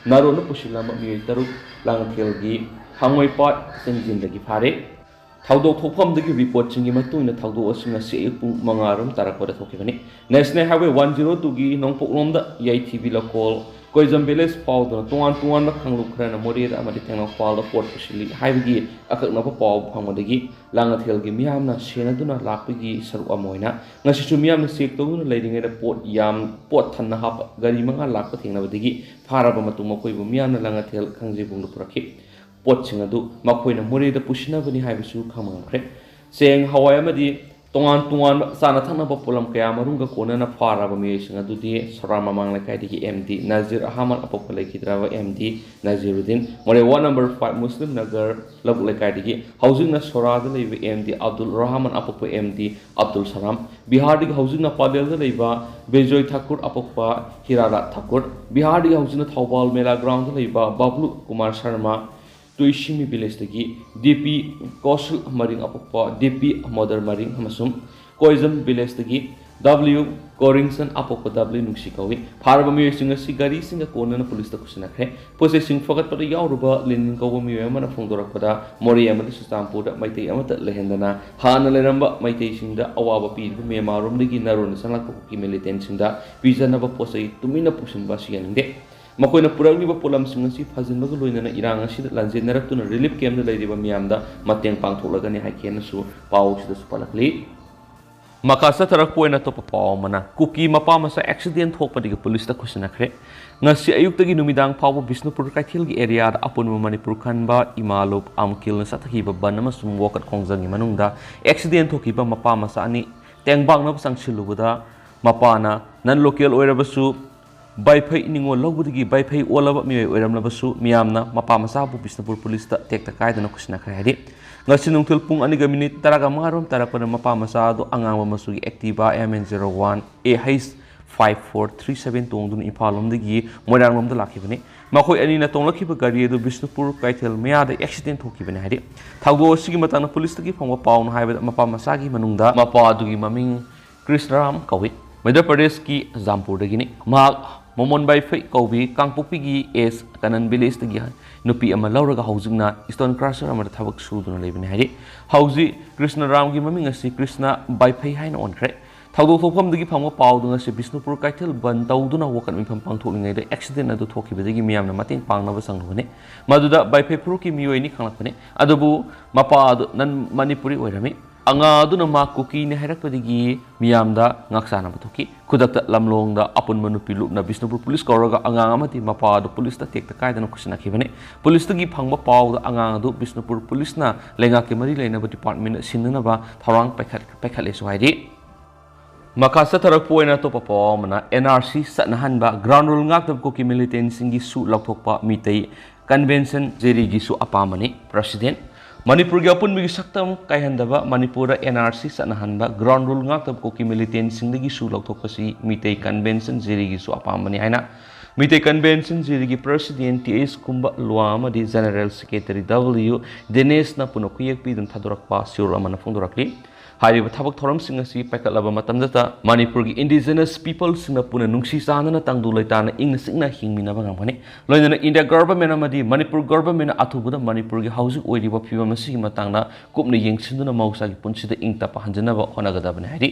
ꯅꯥꯔꯣꯟꯗ ꯄꯨꯁꯤꯜꯂꯝꯕ ꯃꯤꯑꯣꯏ ꯇꯔꯨꯛ ꯂꯥꯡꯉꯊꯦꯜꯒꯤ ꯍꯥꯡꯉꯣꯏꯄꯥꯠ ꯆꯤꯡꯖꯤꯟꯗꯒꯤ ꯐꯥꯔꯦ꯫ ꯊꯧꯗꯣꯛ ꯊꯣꯛꯐꯝꯗꯒꯤ reportꯁꯤꯡꯒꯤ ꯃꯇꯨꯡ ꯏꯟꯅ ꯊꯧꯗꯣꯛ ꯑꯁꯤ ꯉꯁꯤ ꯑꯌꯨꯛ ꯄꯨꯡ ꯃꯉꯥ ꯔꯣꯝ ꯇꯥꯔꯛꯄꯗ ꯊꯣꯛꯈꯤꯕꯅꯤ꯫ National Highway one zero two ꯒꯤ ꯅꯣꯡꯄꯣꯛꯂꯣꯝꯗ ꯌꯥꯏꯊꯤꯕꯤ ꯂꯧꯀꯣꯜ ꯀꯣꯏꯖꯝ ꯚꯤꯂꯦꯖ ꯐꯥꯎꯗꯨꯅ ꯇꯣꯉꯥꯟ ꯇꯣꯉꯥꯟꯕ ꯀꯥꯡꯂꯨꯞ ꯈꯔꯅ ꯃꯣꯔꯦꯗ ꯑꯃꯗꯤ ꯇꯦꯡꯅꯧꯄꯜꯗ ꯄꯣꯠ ꯄꯨꯁꯤꯜꯂꯤ ꯍꯥꯏꯕꯒꯤ ꯑꯀꯛꯅꯕ ꯄꯥꯎ ꯐꯪꯕꯗꯒꯤ ꯂꯥꯡꯉꯊꯦꯜꯒꯤ ꯃꯤꯌꯥꯝꯅ ꯁꯦꯟꯅꯗꯨꯅ ꯂꯥꯛꯄꯒꯤ ꯁꯔꯨꯛ ꯑꯃ ꯑꯣꯏꯅ ꯉꯁꯤꯁꯨ ꯃꯤꯌꯥꯝꯅ ꯆꯦꯛ ꯇꯧꯗꯨꯅ ꯂꯩꯔꯤꯉꯩꯗ ꯄꯣꯠ ꯌꯥꯝ, ꯄꯣꯠ ꯊꯟꯅ ꯍꯥꯞꯄ ꯒꯥꯔꯤ ꯃꯉꯥ ꯂꯥꯛꯄ ꯊꯦꯡꯅꯕꯗꯒꯤ ꯐꯥꯔꯕ ꯃꯇꯨꯡ ꯃꯈꯣꯏꯕꯨ ꯃꯤꯌꯥꯝꯅ ꯂꯥꯡꯉꯊꯦꯜ ꯈꯥꯡꯖꯩꯕꯨꯡꯗ ꯄꯨꯔꯛꯈꯤ꯫ ꯄꯣꯠꯁꯤꯡ ꯑꯗꯨ ꯃꯈꯣꯏꯅ ꯃꯣꯔꯦꯗ ꯄꯨꯁꯤꯟꯅꯕꯅꯤ ꯍꯥꯏꯕꯁꯨ ꯈꯪꯕ ꯉꯝꯈ꯭ꯔꯦ꯫ ꯆꯦꯡ, ꯍꯋꯥꯏ ꯑꯃꯗꯤ ꯇꯣꯉꯥꯟ ꯇꯣꯉꯥꯟꯕ ꯆꯥꯅ ꯊꯛꯅꯕ ꯄꯣꯠꯂꯝ ꯀꯌꯥ ꯃꯔꯨꯝꯒ ꯀꯣꯟꯅꯅ ꯐꯥꯔꯕ ꯃꯤꯑꯣꯏꯁꯤꯡ ꯑꯗꯨꯗꯤ ꯁꯣꯔꯥ ꯃꯃꯥꯡ ꯂꯩꯀꯥꯏꯗꯒꯤ ꯑꯦꯝ ꯗꯤ ꯅꯖꯤꯔ ꯑꯍꯃꯗ ꯑꯄꯣꯛꯄ ꯂꯩꯈꯤꯗ꯭ꯔꯕ M D Nazirudin, Moreh ward number five Muslim Nagar ꯂꯧꯕꯨꯛ ꯂꯩꯀꯥꯏꯗꯒꯤ ꯍꯧꯖꯤꯛꯅ ꯁꯣꯔꯥꯗ ꯂꯩꯕ ꯑꯦꯝ ꯗꯤ ꯑꯕꯗꯨꯜ ꯔꯍꯃꯟ ꯑꯄꯣꯛꯄ ꯑꯦꯝ ꯗꯤ ꯑꯕꯗꯨꯜ ꯁꯂꯥꯝ, ꯕꯤꯍꯥꯔꯗꯒꯤ ꯍꯧꯖꯤꯛꯅ ꯄꯥꯂꯦꯜꯗ ꯂꯩꯕ ꯕꯤꯖꯣꯏ ꯊꯥꯀꯨꯔ ꯑꯄꯣꯛꯄ ꯍꯤꯔꯥꯂꯥꯜ ꯊꯥꯀꯨꯔ, ꯕꯤꯍꯥꯔꯗꯒꯤ ꯍꯧꯖꯤꯛꯅ ꯊꯧꯕꯥꯜ ꯃꯦꯂꯥ ꯒ꯭ꯔꯥꯎꯟꯗ ꯂꯩꯕ ꯕꯕ꯭ꯂꯨ ꯀꯨꯃꯥꯔ ꯁꯔꯃ, ꯇꯨꯏꯁꯤꯃꯤ ꯚꯤꯂꯦꯖꯇꯒꯤ ꯗꯤ ꯄꯤ ꯀꯧꯁꯜ ꯃꯔꯤꯡ ꯑꯄꯣꯛꯄ ꯗꯤ ꯄꯤ ꯃꯣꯗꯔ ꯃꯔꯤꯡ ꯑꯃꯁꯨꯡ ꯀꯣꯏꯖꯝ ꯚꯤꯂꯦꯖꯇꯒꯤ ꯗꯕ꯭ꯂꯤꯎ ꯀꯣꯔꯤꯡꯁꯟ ꯑꯄꯣꯛꯄ ꯗꯕ꯭ꯂꯤꯎ ꯅꯨꯡꯁꯤ ꯀꯧꯏ꯫ ꯐꯥꯔꯕ ꯃꯤꯑꯣꯏꯁꯤꯡ ꯑꯁꯤ ꯒꯥꯔꯤꯁꯤꯡꯒ ꯀꯣꯟꯅꯅ ꯄꯨꯂꯤꯁꯇ ꯈꯨꯠꯁꯤꯟꯅꯈ꯭ꯔꯦ꯫ ꯄꯣꯠ ꯆꯩꯁꯤꯡ ꯐꯒꯠꯄꯗ ꯌꯥꯎꯔꯨꯕ ꯂꯤꯟ ꯀꯧꯕ ꯃꯤꯑꯣꯏ ꯑꯃꯅ ꯐꯣꯡꯗꯣꯔꯛꯄꯗ, ꯃꯣꯔꯦ ꯑꯃꯗꯤ ꯆꯨꯔꯆꯥꯟꯄꯨꯔꯗ ꯃꯩꯇꯩ ꯑꯃꯠꯇ ꯂꯩꯍꯟꯗꯅ ꯍꯥꯟꯅ ꯂꯩꯔꯝꯕ ꯃꯩꯇꯩꯁꯤꯡꯗ ꯑꯋꯥꯕ ꯄꯤꯔꯤꯕ ꯃ꯭ꯌꯥꯟꯃꯥꯔꯔꯣꯝꯗꯒꯤ ꯅꯔꯣꯟꯗ ꯆꯪꯂꯛꯄ ꯀꯨꯀꯤ ꯃꯤꯂꯤꯇꯦꯟꯁꯤꯡꯗ ꯄꯤꯖꯅꯕ ꯄꯣꯠ ꯆꯩ ꯇꯨꯃꯤꯟꯅ ꯄꯨꯁꯤꯟꯕ ꯑꯁꯤ ꯌꯥꯅꯤꯡꯗꯦ꯫ ꯃꯈꯣꯏꯅ ꯄꯨꯔꯛꯂꯤꯕ ꯄꯣꯠꯂꯝꯁꯤꯡ ꯑꯁꯤ ꯐꯥꯖꯤꯟꯕꯒ ꯂꯣꯏꯅꯅ ꯏꯔꯥꯡ ꯑꯁꯤꯗ ꯂꯥꯟꯖꯦꯟꯅꯔꯛꯇꯨꯅ ꯔꯤꯂꯤꯐ ꯀꯦꯝꯞꯇ ꯂꯩꯔꯤꯕ ꯃꯤꯌꯥꯝꯗ ꯃꯇꯦꯡ ꯄꯥꯡꯊꯣꯛꯂꯒꯅꯤ ꯍꯥꯏꯈꯤ ꯍꯥꯏꯅꯁꯨ ꯄꯥꯎ ꯑꯁꯤꯗꯁꯨ ꯄꯜꯂꯛꯂꯤ꯫ ꯃꯈꯥ ꯆꯠꯊꯔꯛꯄ ꯑꯣꯏꯅ ꯑꯇꯣꯞꯄ ꯄꯥꯎ ꯑꯃꯅ, ꯀꯨꯀꯤ ꯃꯄꯥ ꯃꯆꯥ ꯑꯦꯛꯁꯤꯗꯦꯟ ꯊꯣꯛꯄꯗꯒꯤ ꯄꯨꯂꯤꯁꯇ ꯈꯨꯠꯁꯤꯟꯅꯈ꯭ꯔꯦ꯫ ꯉꯁꯤ ꯑꯌꯨꯛꯇꯒꯤ ꯅꯨꯃꯤꯗꯥꯡ ꯐꯥꯎꯕ ꯕꯤꯁꯅꯨꯄꯨꯔ ꯀꯩꯊꯦꯜꯒꯤ ꯑꯦꯔꯤꯌꯥꯗ ꯑꯄꯨꯟꯕ ꯃꯅꯤꯄꯨꯔ ꯈꯟꯕ ꯏꯃꯥ ꯂꯨꯞ ꯑꯃꯨꯀꯤꯜꯅ ꯆꯠꯊꯈꯤꯕ ꯕꯟ ꯑꯃꯁꯨꯡ ꯋꯥꯀꯠ ꯈꯣꯡꯖꯪꯒꯤ ꯃꯅꯨꯡꯗ ꯑꯦꯛꯁꯤꯗꯦꯟ ꯊꯣꯛꯈꯤꯕ ꯃꯄꯥ ꯃꯆꯥ ꯑꯅꯤ ꯇꯦꯡꯕꯥꯡꯅꯕ ꯆꯪꯁꯤꯜꯂꯨꯕꯗ, ꯃꯄꯥꯅ ꯅꯟ ꯂꯣꯀꯦꯜ ꯑꯣꯏꯔꯕꯁꯨ ꯕꯥꯏꯐꯩ ꯅꯤꯉꯣꯜ ꯂꯧꯕꯗꯒꯤ ꯕꯥꯏꯐꯩ ꯑꯣꯜꯂꯕ ꯃꯤꯑꯣꯏ ꯑꯣꯏꯔꯝꯂꯕꯁꯨ, ꯃꯤꯌꯥꯝꯅ ꯃꯄꯥ ꯃꯆꯥꯕꯨ ꯕꯤꯁꯅꯨꯄꯨꯔ ꯄꯨꯂꯤꯁꯇ ꯇꯦꯛꯇ ꯀꯥꯏꯗꯅ ꯈꯨꯠꯁꯤꯟꯅꯈ꯭ꯔꯦ ꯍꯥꯏꯔꯤ꯫ ꯉꯁꯤ ꯅꯨꯡꯊꯤꯜ ꯄꯨꯡ ꯑꯅꯤꯒ ꯃꯤꯅꯤꯠ ꯇꯔꯥꯃꯉꯥ ꯔꯣꯝ ꯇꯥꯔꯛꯄꯗ ꯃꯄꯥ ꯃꯆꯥ ꯑꯗꯨ ꯑꯉꯥꯡꯕ ꯃꯆꯨꯒꯤ Activa M N zero one A H five four three seven ꯇꯣꯡꯗꯨꯅ ꯏꯝꯐꯥꯜ ꯂꯣꯝꯗꯒꯤ ꯃꯣꯏꯔꯥꯡ ꯂꯣꯝꯗ ꯂꯥꯛꯈꯤꯕꯅꯤ꯫ ꯃꯈꯣꯏ ꯑꯅꯤꯅ ꯇꯣꯡꯂꯛꯈꯤꯕ ꯒꯥꯔꯤ ꯑꯗꯨ ꯕꯤꯁꯅꯨꯄꯨꯔ ꯀꯩꯊꯦꯜ ꯃꯌꯥꯗ ꯑꯦꯛꯁꯤꯗꯦꯟ ꯊꯣꯛꯈꯤꯕꯅꯤ ꯍꯥꯏꯔꯤ꯫ ꯊꯧꯗꯣꯛ ꯑꯁꯤꯒꯤ ꯃꯇꯥꯡꯗ ꯄꯨꯂꯤꯁꯇꯒꯤ ꯐꯪꯕ ꯄꯥꯎꯅ ꯍꯥꯏꯕꯗ, ꯃꯄꯥ ꯃꯆꯥꯒꯤ ꯃꯅꯨꯡꯗ ꯃꯄꯥ ꯑꯗꯨꯒꯤ ꯃꯃꯤꯡ ꯀ꯭ꯔꯤꯁꯅꯔꯥꯝ ꯀꯧꯏ꯫ ꯃꯙ꯭ꯌ ꯄ꯭ꯔꯗꯦꯁꯀꯤ ꯖꯥꯝꯄꯨꯔꯗꯒꯤꯅꯤ꯫ ꯃꯍꯥꯛ ꯃꯣꯃꯣꯟ ꯕꯥꯏꯐꯩ ꯀꯧꯕꯤ ꯀꯥꯡꯄꯣꯛꯄꯤꯒꯤ ꯑꯦꯁ ꯀꯅꯟ ꯚꯤꯂꯦꯖꯇꯒꯤ ꯅꯨꯄꯤ ꯑꯃ ꯂꯧꯔꯒ ꯍꯧꯖꯤꯛꯅ ꯁ꯭ꯇꯣꯟ ꯀ꯭ꯔꯁꯔ ꯑꯃꯗ ꯊꯕꯛ ꯁꯨꯗꯨꯅ ꯂꯩꯕꯅꯤ ꯍꯥꯏꯔꯤ꯫ ꯍꯧꯖꯤꯛ ꯀ꯭ꯔꯤꯁꯅꯔꯥꯝꯒꯤ ꯃꯃꯤꯡ ꯑꯁꯤ ꯀ꯭ꯔꯤꯁꯅ ꯕꯥꯏꯐꯩ ꯍꯥꯏꯅ ꯑꯣꯟꯈ꯭ꯔꯦ꯫ ꯊꯧꯗꯣꯛ ꯊꯣꯛꯐꯝꯗꯒꯤ ꯐꯪꯕ ꯄꯥꯎꯗ ꯉꯁꯤ ꯕꯤꯁꯅꯨꯄꯨꯔ ꯀꯩꯊꯦꯜ ꯕꯟ ꯇꯧꯗꯨꯅ ꯋꯥꯀꯠ ꯃꯤꯐꯝ ꯄꯥꯡꯊꯣꯛꯂꯤꯉꯩꯗ ꯑꯦꯛꯁꯤꯗꯦꯟ ꯑꯗꯨ ꯊꯣꯛꯈꯤꯕꯗꯒꯤ ꯃꯤꯌꯥꯝꯅ ꯃꯇꯦꯡ ꯄꯥꯡꯅꯕ ꯆꯪꯂꯨꯕꯅꯤ꯫ ꯃꯗꯨꯗ ꯕꯥꯏꯐꯩ ꯐꯨꯔꯨꯞꯀꯤ ꯃꯤꯑꯣꯏ ꯑꯅꯤ ꯈꯪꯂꯛꯄꯅꯤ꯫ ꯑꯗꯨꯕꯨ ꯃꯄꯥ ꯑꯗꯨ ꯅꯟ ꯃꯅꯤꯄꯨꯔꯤ ꯑꯣꯏꯔꯝꯃꯤ꯫ ꯑꯉꯥꯡ ꯑꯗꯨꯅ ꯃꯥ ꯀꯨꯀꯤꯅꯤ ꯍꯥꯏꯔꯛꯄꯗꯒꯤ ꯃꯤꯌꯥꯝꯗ ꯉꯥꯛꯆꯥꯟꯅꯕ ꯊꯣꯛꯈꯤ꯫ ꯈꯨꯗꯛꯇ ꯂꯝꯂꯣꯡꯗ ꯑꯄꯨꯟꯕ ꯅꯨꯄꯤ ꯂꯨꯞꯅ ꯕꯤꯁꯅꯨꯄꯨꯔ ꯄꯨꯂꯤꯁ ꯀꯧꯔꯒ ꯑꯉꯥꯡ ꯑꯃꯗꯤ ꯃꯄꯥ ꯑꯗꯨ ꯄꯨꯂꯤꯁꯇ ꯇꯦꯛꯇ ꯀꯥꯏꯗꯅ ꯈꯨꯠꯁꯤꯟꯅꯈꯤꯕꯅꯤ꯫ ꯄꯨꯂꯤꯁꯇꯒꯤ ꯐꯪꯕ ꯄꯥꯎꯗ ꯑꯉꯥꯡ ꯑꯗꯨ ꯕꯤꯁꯅꯨꯄꯨꯔ ꯄꯨꯂꯤꯁꯅ ꯂꯩꯉꯥꯛꯀꯤ ꯃꯔꯤ ꯂꯩꯅꯕ ꯗꯤꯄꯥꯔꯠꯃꯦꯟꯗ ꯁꯤꯟꯅꯅꯕ ꯊꯧꯔꯥꯡ ꯄꯥꯏꯈꯠ-, ꯄꯥꯏꯈꯠꯂꯦꯁꯨ ꯍꯥꯏꯔꯤ꯫ ꯃꯈꯥ ꯆꯠꯊꯔꯛꯄ ꯑꯣꯏꯅ ꯑꯇꯣꯞꯄ ꯄꯥꯎ ꯑꯃꯅ, and R C ꯆꯠꯅꯍꯟꯕ, ground rule ꯉꯥꯛꯇꯕ ꯀꯨꯀꯤ ꯃꯤꯂꯤꯇꯦꯟꯁꯤꯡꯒꯤ ꯁꯨ ꯂꯧꯊꯣꯛꯄ ꯃꯤꯇꯩ ꯀꯟꯚꯦꯟꯁꯟ ꯖꯦꯔꯤꯒꯤꯁꯨ ꯑꯄꯥꯝꯕꯅꯤ꯫ ꯄ꯭ꯔꯁꯤꯗꯦꯟ, ꯃꯅꯤꯄꯨꯔꯒꯤ ꯑꯄꯨꯟꯕꯒꯤ ꯁꯛꯇꯝ ꯀꯥꯏꯍꯟꯗꯕ, ꯃꯅꯤꯄꯨꯔꯗ and R C ꯆꯠꯅꯍꯟꯕ, ground rule ꯉꯥꯛꯇꯕ ꯀꯨꯀꯤ ꯃꯤꯂꯤꯇꯦꯟꯁꯤꯡꯗꯒꯤ ꯁꯨ ꯂꯧꯊꯣꯛꯄꯁꯤ ꯃꯤꯇꯩ ꯀꯟꯚꯦꯟꯁꯟ ꯖꯦꯔꯤꯒꯤꯁꯨ ꯑꯄꯥꯝꯕꯅꯤ ꯍꯥꯏꯅ ꯃꯤꯇꯩ ꯀꯟꯚꯦꯟꯁꯟ ꯖꯦꯔꯤꯒꯤ president H Kumba Luwa ꯑꯃꯗꯤ ꯖꯦꯅꯔꯦꯜ ꯁꯦꯀ꯭ꯔꯦꯇꯔꯤ ꯗꯕ꯭ꯂꯤꯌꯨ ꯗꯤꯅꯦꯁꯅ ꯄꯨꯟꯅ ꯈꯨꯌꯦꯛ ꯄꯤꯗꯨꯅ ꯊꯥꯗꯣꯔꯛꯄ ꯁꯤꯌꯣꯔ ꯑꯃꯅ ꯐꯣꯡꯗꯣꯔꯛꯂꯤ꯫ ꯍꯥꯏꯔꯤꯕ ꯊꯕꯛ ꯊꯧꯔꯝꯁꯤꯡ ꯑꯁꯤ ꯄꯥꯏꯈꯠꯂꯕ ꯃꯇꯝꯗꯇ ꯃꯅꯤꯄꯨꯔꯒꯤ ꯏꯟꯗꯤꯖꯤꯅꯁ ꯄꯤꯄꯜꯁꯤꯡꯅ ꯄꯨꯟꯅ ꯅꯨꯡꯁꯤ ꯆꯥꯟꯅꯅ ꯇꯪꯗꯨ ꯂꯩꯇꯥꯅ ꯏꯪꯅ ꯆꯤꯛꯅ ꯍꯤꯡꯃꯤꯟꯅꯕ ꯉꯝꯒꯅꯤ꯫ ꯂꯣꯏꯅꯅ ꯏꯟꯗꯤꯌꯥ ꯒꯚꯔꯟꯃꯦꯟꯠ ꯑꯃꯗꯤ ꯃꯅꯤꯄꯨꯔ ꯒꯚꯔꯟꯃꯦꯟꯠꯅ ꯑꯊꯨꯕꯗ ꯃꯅꯤꯄꯨꯔꯒꯤ ꯍꯧꯖꯤꯛ ꯑꯣꯏꯔꯤꯕ ꯐꯤꯕꯝ ꯑꯁꯤꯒꯤ ꯃꯇꯥꯡꯗ ꯀꯨꯞꯅ ꯌꯦꯡꯁꯤꯟꯗꯨꯅ ꯃꯍꯧꯁꯥꯒꯤ ꯄꯨꯟꯁꯤꯗ ꯏꯪ ꯇꯞꯄ ꯍꯟꯖꯤꯟꯅꯕ ꯍꯣꯠꯅꯒꯗꯕꯅꯤ ꯍꯥꯏꯔꯤ꯫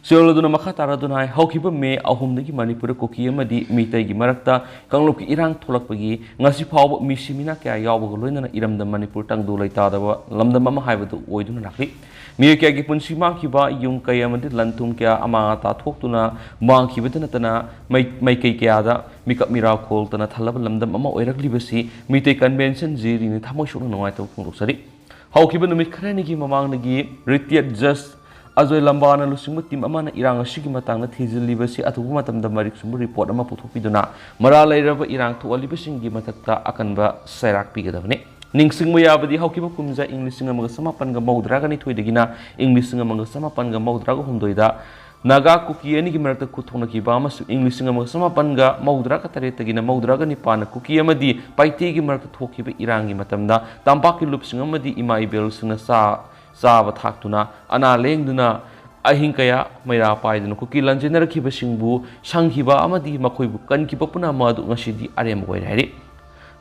ꯁꯤꯌꯣꯔ ꯑꯗꯨꯅ ꯃꯈꯥ ꯇꯥꯔꯗꯨꯅ ꯍꯥꯏ, ꯍꯧꯈꯤꯕ ꯃꯦ ꯑꯍꯨꯝꯗꯒꯤ ꯃꯅꯤꯄꯨꯔꯗ ꯀꯨꯀꯤ ꯑꯃꯗꯤ ꯃꯤꯇꯩꯒꯤ ꯃꯔꯛꯇ ꯀꯥꯡꯂꯨꯞꯀꯤ ꯏꯔꯥꯡ ꯊꯣꯛꯂꯛꯄꯒꯤ ꯉꯁꯤ ꯐꯥꯎꯕ ꯃꯤꯁꯤ ꯃꯤꯅꯥ ꯀꯌꯥ ꯌꯥꯎꯕꯒ ꯂꯣꯏꯅꯅ ꯏꯔꯝꯗꯝ ꯃꯅꯤꯄꯨꯔ ꯇꯪꯗꯨ ꯂꯩꯇꯥꯗꯕ ꯂꯝꯗꯝ ꯑꯃ ꯍꯥꯏꯕꯗꯨ ꯑꯣꯏꯗꯨꯅ ꯂꯥꯛꯂꯤ꯫ ꯃꯤꯑꯣꯏ ꯀꯌꯥꯒꯤ ꯄꯨꯟꯁꯤ ꯃꯥꯡꯈꯤꯕ, ꯌꯨꯝ ꯀꯩ ꯑꯃꯗꯤ ꯂꯟ ꯊꯨꯝ ꯀꯌꯥ ꯑꯃꯥꯡ ꯑꯇꯥ ꯊꯣꯛꯇꯨꯅ ꯃꯥꯡꯈꯤꯕꯇ ꯅꯠꯇꯅ ꯃꯩ-, ꯃꯥꯏꯀꯩ ꯀꯌꯥꯗ ꯃꯤꯀꯞ ꯃꯤꯔꯥꯎ ꯈꯣꯜꯇꯅ ꯊꯜꯂꯕ ꯂꯝꯗꯝ ꯑꯃ ꯑꯣꯏꯔꯛꯂꯤꯕꯁꯤ ꯃꯤꯇꯩ ꯀꯟꯚꯦꯟꯁꯟ ꯖꯦꯔꯤꯅ ꯊꯃꯣꯏ ꯁꯣꯛꯅ ꯅꯨꯡꯉꯥꯏꯇꯕ ꯐꯣꯡꯗꯣꯛꯆꯔꯤ꯫ ꯍꯧꯈꯤꯕ ꯅꯨꯃꯤꯠ ꯈꯔꯅꯤꯒꯤ ꯃꯃꯥꯡꯗꯒꯤ ꯔꯤꯇꯥꯌꯔꯗ ꯖꯖ ꯑꯖꯣꯏ ꯂꯝꯕꯥꯅ ꯂꯨꯆꯤꯡꯕ ꯇꯤꯝ ꯑꯃꯅ ꯏꯔꯥꯡ ꯑꯁꯤꯒꯤ ꯃꯇꯥꯡꯗ ꯊꯤꯖꯤꯜꯂꯤꯕꯁꯤ ꯑꯊꯨꯕ ꯃꯇꯝꯗ ꯃꯔꯤꯛ ꯆꯨꯝꯕ ꯔꯤꯄꯣꯔꯠ ꯑꯃ ꯄꯨꯊꯣꯛꯄꯤꯗꯨꯅ ꯃꯔꯥꯜ ꯂꯩꯔꯕ ꯏꯔꯥꯡ ꯊꯣꯛꯍꯜꯂꯤꯕꯁꯤꯡꯒꯤ ꯃꯊꯛꯇ ꯑꯀꯟꯕ ꯆꯩꯔꯥꯛ ꯄꯤꯒꯗꯕꯅꯤ꯫ ꯅꯤꯡꯁꯤꯡꯕ ꯌꯥꯕꯗꯤ ꯍꯧꯈꯤꯕ ꯀꯨꯝꯖꯥ ꯏꯪ ꯂꯤꯁꯤꯡ ꯑꯃꯒ ꯆꯃꯥꯄꯟꯒ ꯃꯧꯗ꯭ꯔꯥꯒ ꯅꯤꯊꯣꯏꯗꯒꯤꯅ ꯏꯪ ꯂꯤꯁꯤꯡ ꯑꯃꯒ ꯆꯃꯥꯄꯟꯒ ꯃꯧꯗ꯭ꯔꯥꯒ ꯍꯨꯝꯗꯣꯏꯗ ꯅꯥꯒꯥ ꯀꯨꯀꯤ ꯑꯅꯤꯒꯤ ꯃꯔꯛꯇ ꯈꯨꯠ ꯊꯣꯛꯅꯈꯤꯕ ꯑꯃꯁꯨꯡ ꯏꯪ ꯂꯤꯁꯤꯡ ꯑꯃꯒ ꯆꯃꯥꯄꯟꯒ ꯃꯧꯗ꯭ꯔꯥꯒ ꯇꯔꯦꯠꯇꯒꯤꯅ ꯃꯧꯗ꯭ꯔꯥꯒ ꯅꯤꯄꯥꯟꯗ ꯀꯨꯀꯤ ꯑꯃꯗꯤ ꯄꯥꯏꯇꯦꯒꯤ ꯃꯔꯛꯇ ꯊꯣꯛꯈꯤꯕ ꯏꯔꯥꯡꯒꯤ ꯃꯇꯝꯗ ꯇꯝꯄꯥꯛꯀꯤ ꯂꯨꯞꯁꯤꯡ ꯑꯃꯗꯤ ꯏꯃꯥ ꯏꯕꯦꯜꯁꯤꯡꯅ ꯆꯥ-, ꯆꯥꯕ ꯊꯥꯛꯇꯨꯅ, ꯑꯅꯥ ꯂꯥꯌꯦꯡꯗꯨꯅ, ꯑꯍꯤꯡ ꯀꯌꯥ ꯃꯩꯔꯥ ꯄꯥꯏꯗꯨꯅ ꯀꯨꯀꯤ ꯂꯥꯟꯖꯦꯟꯅꯔꯛꯈꯤꯕꯁꯤꯡꯕꯨ ꯁꯪꯈꯤꯕ ꯑꯃꯗꯤ ꯃꯈꯣꯏꯕꯨ ꯀꯟꯈꯤꯕ ꯄꯨꯝꯅꯃꯛ ꯑꯗꯨ ꯉꯁꯤꯗꯤ ꯑꯔꯦꯝꯕ ꯑꯣꯏꯔꯦ ꯍꯥꯏꯔꯤ꯫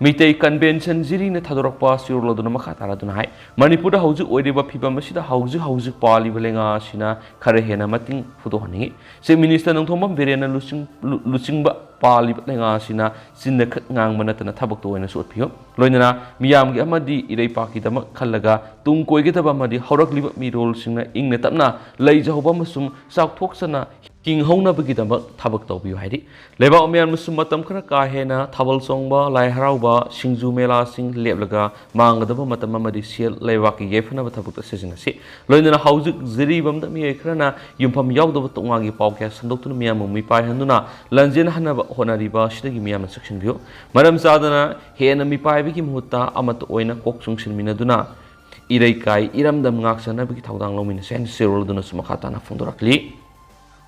ꯃꯤꯇꯩ ꯀꯟꯚꯦꯟꯁꯟ ꯖꯤꯔꯤꯅ ꯊꯥꯗꯣꯔꯛꯄ ꯆꯦꯔꯣꯜ ꯑꯗꯨꯅ ꯃꯈꯥ ꯇꯥꯔꯗꯨꯅ ꯍꯥꯏ, ꯃꯅꯤꯄꯨꯔꯗ ꯍꯧꯖꯤꯛ ꯑꯣꯏꯔꯤꯕ ꯐꯤꯕꯝ ꯑꯁꯤꯗ ꯍꯧꯖꯤꯛ ꯍꯧꯖꯤꯛ ꯄꯥꯜꯂꯤꯕ ꯂꯩꯉꯥꯛ ꯑꯁꯤꯅ ꯈꯔ ꯍꯦꯟꯅ ꯃꯇꯤꯡ ꯐꯨꯗꯣꯛꯍꯟꯅꯤꯡꯏ꯫ ꯆꯤꯐ ꯃꯤꯅꯤꯁꯇꯔ ꯅꯣꯡꯊꯣꯝꯕꯝ ꯕꯤꯔꯦꯟꯅ ꯂꯨꯆꯤꯡ-, ꯂꯨ-, ꯂꯨꯆꯤꯡꯕ ꯄꯥꯜꯂꯤꯕ ꯂꯩꯉꯥꯛ ꯑꯁꯤꯅ ꯆꯤꯟꯗ ꯈꯛ ꯉꯥꯡꯕ ꯅꯠꯇꯅ ꯊꯕꯛꯇ ꯑꯣꯏꯅꯁꯨ ꯎꯠꯄꯤꯌꯨ꯫ ꯂꯣꯏꯅꯅ ꯃꯤꯌꯥꯝꯒꯤ ꯑꯃꯗꯤ ꯏꯔꯩꯄꯥꯛꯀꯤꯗꯃꯛ ꯈꯜꯂꯒ ꯇꯨꯡ ꯀꯣꯏꯒꯗꯕ ꯑꯃꯗꯤ ꯍꯧꯔꯛꯂꯤꯕ ꯃꯤꯔꯣꯜꯁꯤꯡꯅ ꯏꯪꯅ ꯇꯞꯅ ꯂꯩꯖꯍꯧꯕ ꯑꯃꯁꯨꯡ ꯆꯥꯎꯊꯣꯛꯆꯅ ꯍꯤꯡꯍꯧꯅꯕꯒꯤꯗꯃꯛ ꯊꯕꯛ ꯇꯧꯕꯤꯌꯨ ꯍꯥꯏꯔꯤ꯫ ꯂꯩꯕꯥꯛ ꯃꯌꯥꯝꯅꯁꯨ ꯃꯇꯝ ꯈꯔ ꯀꯥ ꯍꯦꯟꯅ ꯊꯥꯕꯜ ꯆꯣꯡꯕ, ꯂꯥꯏ ꯍꯔꯥꯎꯕ, ꯁꯤꯡꯖꯨ ꯃꯦꯂꯥꯁꯤꯡ ꯂꯦꯞꯂꯒ ꯃꯥꯡꯒꯗꯕ ꯃꯇꯝ ꯑꯃꯗꯤ ꯁꯦꯜ ꯂꯩꯕꯥꯛꯀꯤ ꯌꯥꯏꯐꯅꯕ ꯊꯕꯛꯇ ꯁꯤꯖꯤꯟꯅꯁꯤ꯫ ꯂꯣꯏꯅꯅ ꯍꯧꯖꯤꯛ ꯖꯤꯔꯤꯕꯝꯗ ꯃꯤꯑꯣꯏ ꯈꯔꯅ ꯌꯨꯝꯐꯝ ꯌꯥꯎꯗꯕ ꯇꯣꯉꯥꯟꯒꯤ ꯄꯥꯎ ꯀꯌꯥ ꯁꯟꯗꯣꯛꯇꯨꯅ ꯃꯤꯌꯥꯝꯕꯨ ꯃꯤꯄꯥꯏꯍꯟꯗꯨꯅ ꯂꯥꯟꯖꯦꯟꯍꯟꯅꯕ ꯍꯣꯠꯅꯔꯤꯕ ꯑꯁꯤꯗꯒꯤ ꯃꯤꯌꯥꯝꯅ ꯆꯦꯛꯁꯤꯟꯕꯤꯌꯨ꯫ ꯃꯔꯝ ꯆꯥꯗꯅ ꯍꯦꯟꯅ ꯃꯤꯄꯥꯏꯕꯒꯤ ꯃꯍꯨꯠꯇ ꯑꯃꯠꯇ ꯑꯣꯏꯅ ꯀꯣꯛ ꯆꯨꯡꯁꯤꯟꯃꯤꯟꯅꯗꯨꯅ ꯏꯔꯩꯀꯥꯏ ꯏꯔꯝꯗꯝ ꯉꯥꯛꯆꯅꯕꯒꯤ ꯊꯧꯗꯥꯡ ꯂꯧꯃꯤꯟꯅꯁꯦ ꯍꯥꯏꯅ ꯆꯦꯔꯣꯜ ꯑꯗꯨꯅꯁꯨ ꯃꯈꯥ ꯇꯥꯅ ꯐꯣꯡꯗꯣꯔꯛꯂꯤ꯫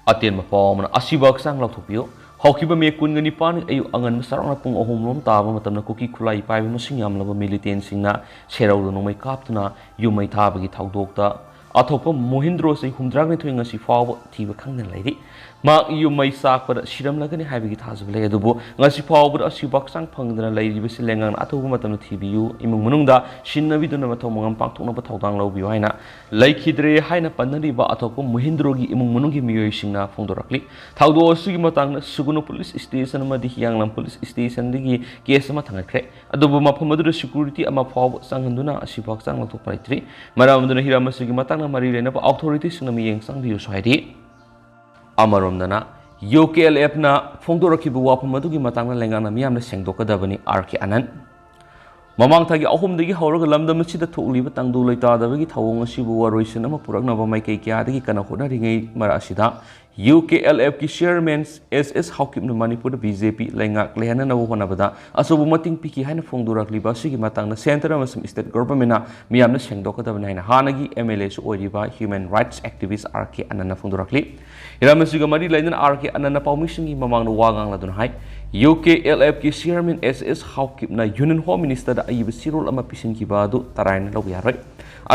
ꯑꯇꯦꯟꯕ ꯄꯥꯎ ꯑꯃꯅ, ꯑꯁꯤꯕ ꯍꯛꯆꯥꯡ ꯂꯧꯊꯣꯛꯄꯤꯌꯨ꯫ ꯍꯧꯈꯤꯕ ꯃꯦ ꯀꯨꯟꯒ ꯅꯤꯄꯥꯟ ꯑꯌꯨꯛ ꯑꯉꯟꯕ ꯆꯥꯎꯔꯥꯛꯅ ꯄꯨꯡ ꯑꯍꯨꯝ ꯂꯣꯝ ꯇꯥꯕ ꯃꯇꯝꯗ ꯀꯨꯀꯤ ꯈꯨꯠꯂꯥꯏ ꯄꯥꯏꯕ ꯃꯁꯤꯡ ꯌꯥꯝꯂꯕ ꯃꯤꯂꯤꯇꯦꯟꯁꯤꯡꯅ ꯁꯦꯔꯧꯗ ꯅꯣꯡꯃꯩ ꯀꯥꯞꯇꯨꯅ ꯌꯨꯝ ꯃꯩ ꯊꯥꯕꯒꯤ ꯊꯧꯗꯣꯛꯇ ꯑꯊꯣꯛꯄ ꯃꯣꯍꯤꯟꯗ꯭ꯔꯣ ꯆꯍꯤ ꯍꯨꯝꯗ꯭ꯔꯥꯒ ꯅꯤꯊꯣꯏ ꯉꯁꯤ ꯐꯥꯎꯕ ꯊꯤꯕ ꯈꯪꯗꯅ ꯂꯩꯔꯤ꯫ ꯃꯍꯥꯛ ꯌꯨꯝ ꯃꯩ ꯆꯥꯛꯄꯗ ꯁꯤꯔꯝꯂꯒꯅꯤ ꯍꯥꯏꯕꯒꯤ ꯊꯥꯖꯕ ꯂꯩ, ꯑꯗꯨꯕꯨ ꯉꯁꯤ ꯐꯥꯎꯕꯗ ꯑꯁꯤꯕ ꯍꯛꯆꯥꯡ ꯐꯪꯗꯅ ꯂꯩꯔꯤꯕꯁꯤ ꯂꯩꯉꯥꯛꯅ ꯑꯊꯨꯕ ꯃꯇꯝꯗ ꯊꯤꯕꯤꯌꯨ, ꯏꯃꯨꯡ ꯃꯅꯨꯡꯗ ꯁꯤꯟꯅꯕꯤꯗꯨꯅ ꯃꯊꯧ ꯃꯉꯝ ꯄꯥꯡꯊꯣꯛꯅꯕ ꯊꯧꯗꯥꯡ ꯂꯧꯕꯤꯌꯨ ꯍꯥꯏꯅ ꯂꯩꯈꯤꯗ꯭ꯔꯦ ꯍꯥꯏꯅ ꯄꯟꯅꯔꯤꯕ ꯑꯊꯣꯛꯄ ꯃꯣꯍꯤꯟꯗ꯭ꯔꯣꯒꯤ ꯏꯃꯨꯡ ꯃꯅꯨꯡꯒꯤ ꯃꯤꯑꯣꯏꯁꯤꯡꯅ ꯐꯣꯡꯗꯣꯔꯛꯂꯤ꯫ ꯊꯧꯗꯣꯛ ꯑꯁꯤꯒꯤ ꯃꯇꯥꯡꯗ ꯁꯨꯒꯨꯅꯨ ꯄꯨꯂꯤꯁ ꯁ꯭ꯇꯦꯁꯟ ꯑꯃꯗꯤ ꯍꯤꯌꯥꯡꯂꯝ ꯄꯨꯂꯤꯁ ꯁ꯭ꯇꯦꯁꯟꯗꯒꯤ ꯀꯦꯁ ꯑꯃ ꯊꯥꯡꯒꯠꯈ꯭ꯔꯦ꯫ ꯑꯗꯨꯕꯨ ꯃꯐꯝ ꯑꯗꯨꯗ ꯁꯦꯀ꯭ꯌꯨꯔꯤꯇꯤ ꯑꯃ ꯐꯥꯎꯕ ꯆꯪꯍꯟꯗꯨꯅ ꯑꯁꯤꯕ ꯍꯛꯆꯥꯡ ꯂꯧꯊꯣꯛꯄ ꯂꯩꯇ꯭ꯔꯤ꯫ ꯃꯔꯝ ꯑꯗꯨꯅ ꯍꯤꯔꯝ ꯑꯁꯤꯒꯤ ꯃꯇꯥꯡꯗ ꯃꯔꯤ ꯂꯩꯅꯕ ꯑꯣꯊꯣꯔꯤꯇꯤꯁꯤꯡꯅ ꯃꯤꯠꯌꯦꯡ ꯆꯪꯕꯤꯌꯨꯁꯨ ꯍꯥꯏꯔꯤ꯫ ꯑꯃꯔꯣꯝꯗꯅ, ꯌꯨ ꯀꯦ ꯑꯦꯜ ꯑꯦꯐꯅ ꯐꯣꯡꯗꯣꯔꯛꯈꯤꯕ ꯋꯥꯐꯝ ꯑꯗꯨꯒꯤ ꯃꯇꯥꯡꯗ ꯂꯩꯉꯥꯛꯅ ꯃꯤꯌꯥꯝꯅ ꯁꯦꯡꯗꯣꯛꯀꯗꯕꯅꯤ, ꯑꯥꯔ ꯀꯦ ꯑꯅꯟ꯫ ꯃꯃꯥꯡ ꯊꯥꯒꯤ ꯑꯍꯨꯝꯗꯒꯤ ꯍꯧꯔꯒ ꯂꯝꯗꯝ ꯑꯁꯤꯗ ꯊꯣꯛꯂꯤꯕ ꯇꯪꯗꯨ ꯂꯩꯇꯥꯗꯕꯒꯤ ꯊꯧꯑꯣꯡ ꯑꯁꯤꯕꯨ ꯋꯥꯔꯣꯏꯁꯤꯟ ꯑꯃ ꯄꯨꯔꯛꯅꯕ ꯃꯥꯏꯀꯩ ꯀꯌꯥꯗꯒꯤ ꯀꯟꯅ ꯍꯣꯠꯅꯔꯤꯉꯩ ꯃꯔꯛ ꯑꯁꯤꯗ, ꯌꯨ ꯀꯦ ꯑꯦꯜ ꯑꯦꯐꯀꯤ ꯆꯤꯌꯔꯃꯦꯟ ꯑꯦꯁ ꯑꯦꯁ ꯍꯥꯎꯀꯤꯞꯅ ꯃꯅꯤꯄꯨꯔꯗ ꯕꯤ ꯖꯦ ꯄꯤ ꯂꯩꯉꯥꯛ ꯂꯩꯍꯟꯅꯅꯕ ꯍꯣꯠꯅꯕꯗ ꯑꯆꯧꯕ ꯃꯇꯦꯡ ꯄꯤꯈꯤ ꯍꯥꯏꯅ ꯐꯣꯡꯗꯣꯔꯛꯂꯤꯕ ꯑꯁꯤꯒꯤ ꯃꯇꯥꯡꯗ ꯁꯦꯟꯇꯔ ꯑꯃꯁꯨꯡ ꯁ꯭ꯇꯦꯠ ꯒꯣꯚꯔꯟꯃꯦꯟꯠꯅ ꯃꯤꯌꯥꯝꯅ ꯁꯦꯡꯗꯣꯛꯀꯗꯕꯅꯤ ꯍꯥꯏꯅ ꯍꯥꯟꯅꯒꯤ ꯑꯦꯝ ꯑꯦꯜ ꯑꯦꯁꯨ ꯑꯣꯏꯔꯤꯕ ꯍ꯭ꯌꯨꯃꯦꯟ ꯔꯥꯏꯠꯁ ꯑꯦꯛꯇꯤꯚꯤꯁ꯭ꯠ ꯑꯥꯔ ꯀꯦ ꯑꯅꯟꯅ ꯐꯣꯡꯗꯣꯔꯛꯂꯤ꯫ ꯍꯤꯔꯝ ꯑꯁꯤꯒ ꯃꯔꯤ ꯂꯩꯅꯅ ꯑꯥꯔ ꯀꯦ ꯑꯅꯟꯅ ꯄꯥꯎꯃꯤꯁꯤꯡꯒꯤ ꯃꯃꯥꯡꯗ ꯋꯥ ꯉꯥꯡꯂꯗꯨꯅ ꯍꯥꯏ, ꯌꯨ ꯀꯦ ꯑꯦꯜ ꯑꯦꯐꯀꯤ ꯆꯤꯌꯔꯃꯦꯟ ꯑꯦꯁ ꯑꯦꯁ ꯍꯥꯎꯀꯤꯞꯅ ꯌꯨꯅꯤꯌꯟ ꯍꯣꯝ ꯃꯤꯅꯤꯁꯇꯔꯗ ꯑꯏꯕ ꯆꯦꯔꯣꯜ ꯑꯃ ꯄꯤꯁꯤꯟꯈꯤꯕ ꯑꯗꯨ ꯇꯔꯥꯏꯅ ꯂꯧꯕ ꯌꯥꯔꯣꯏ꯫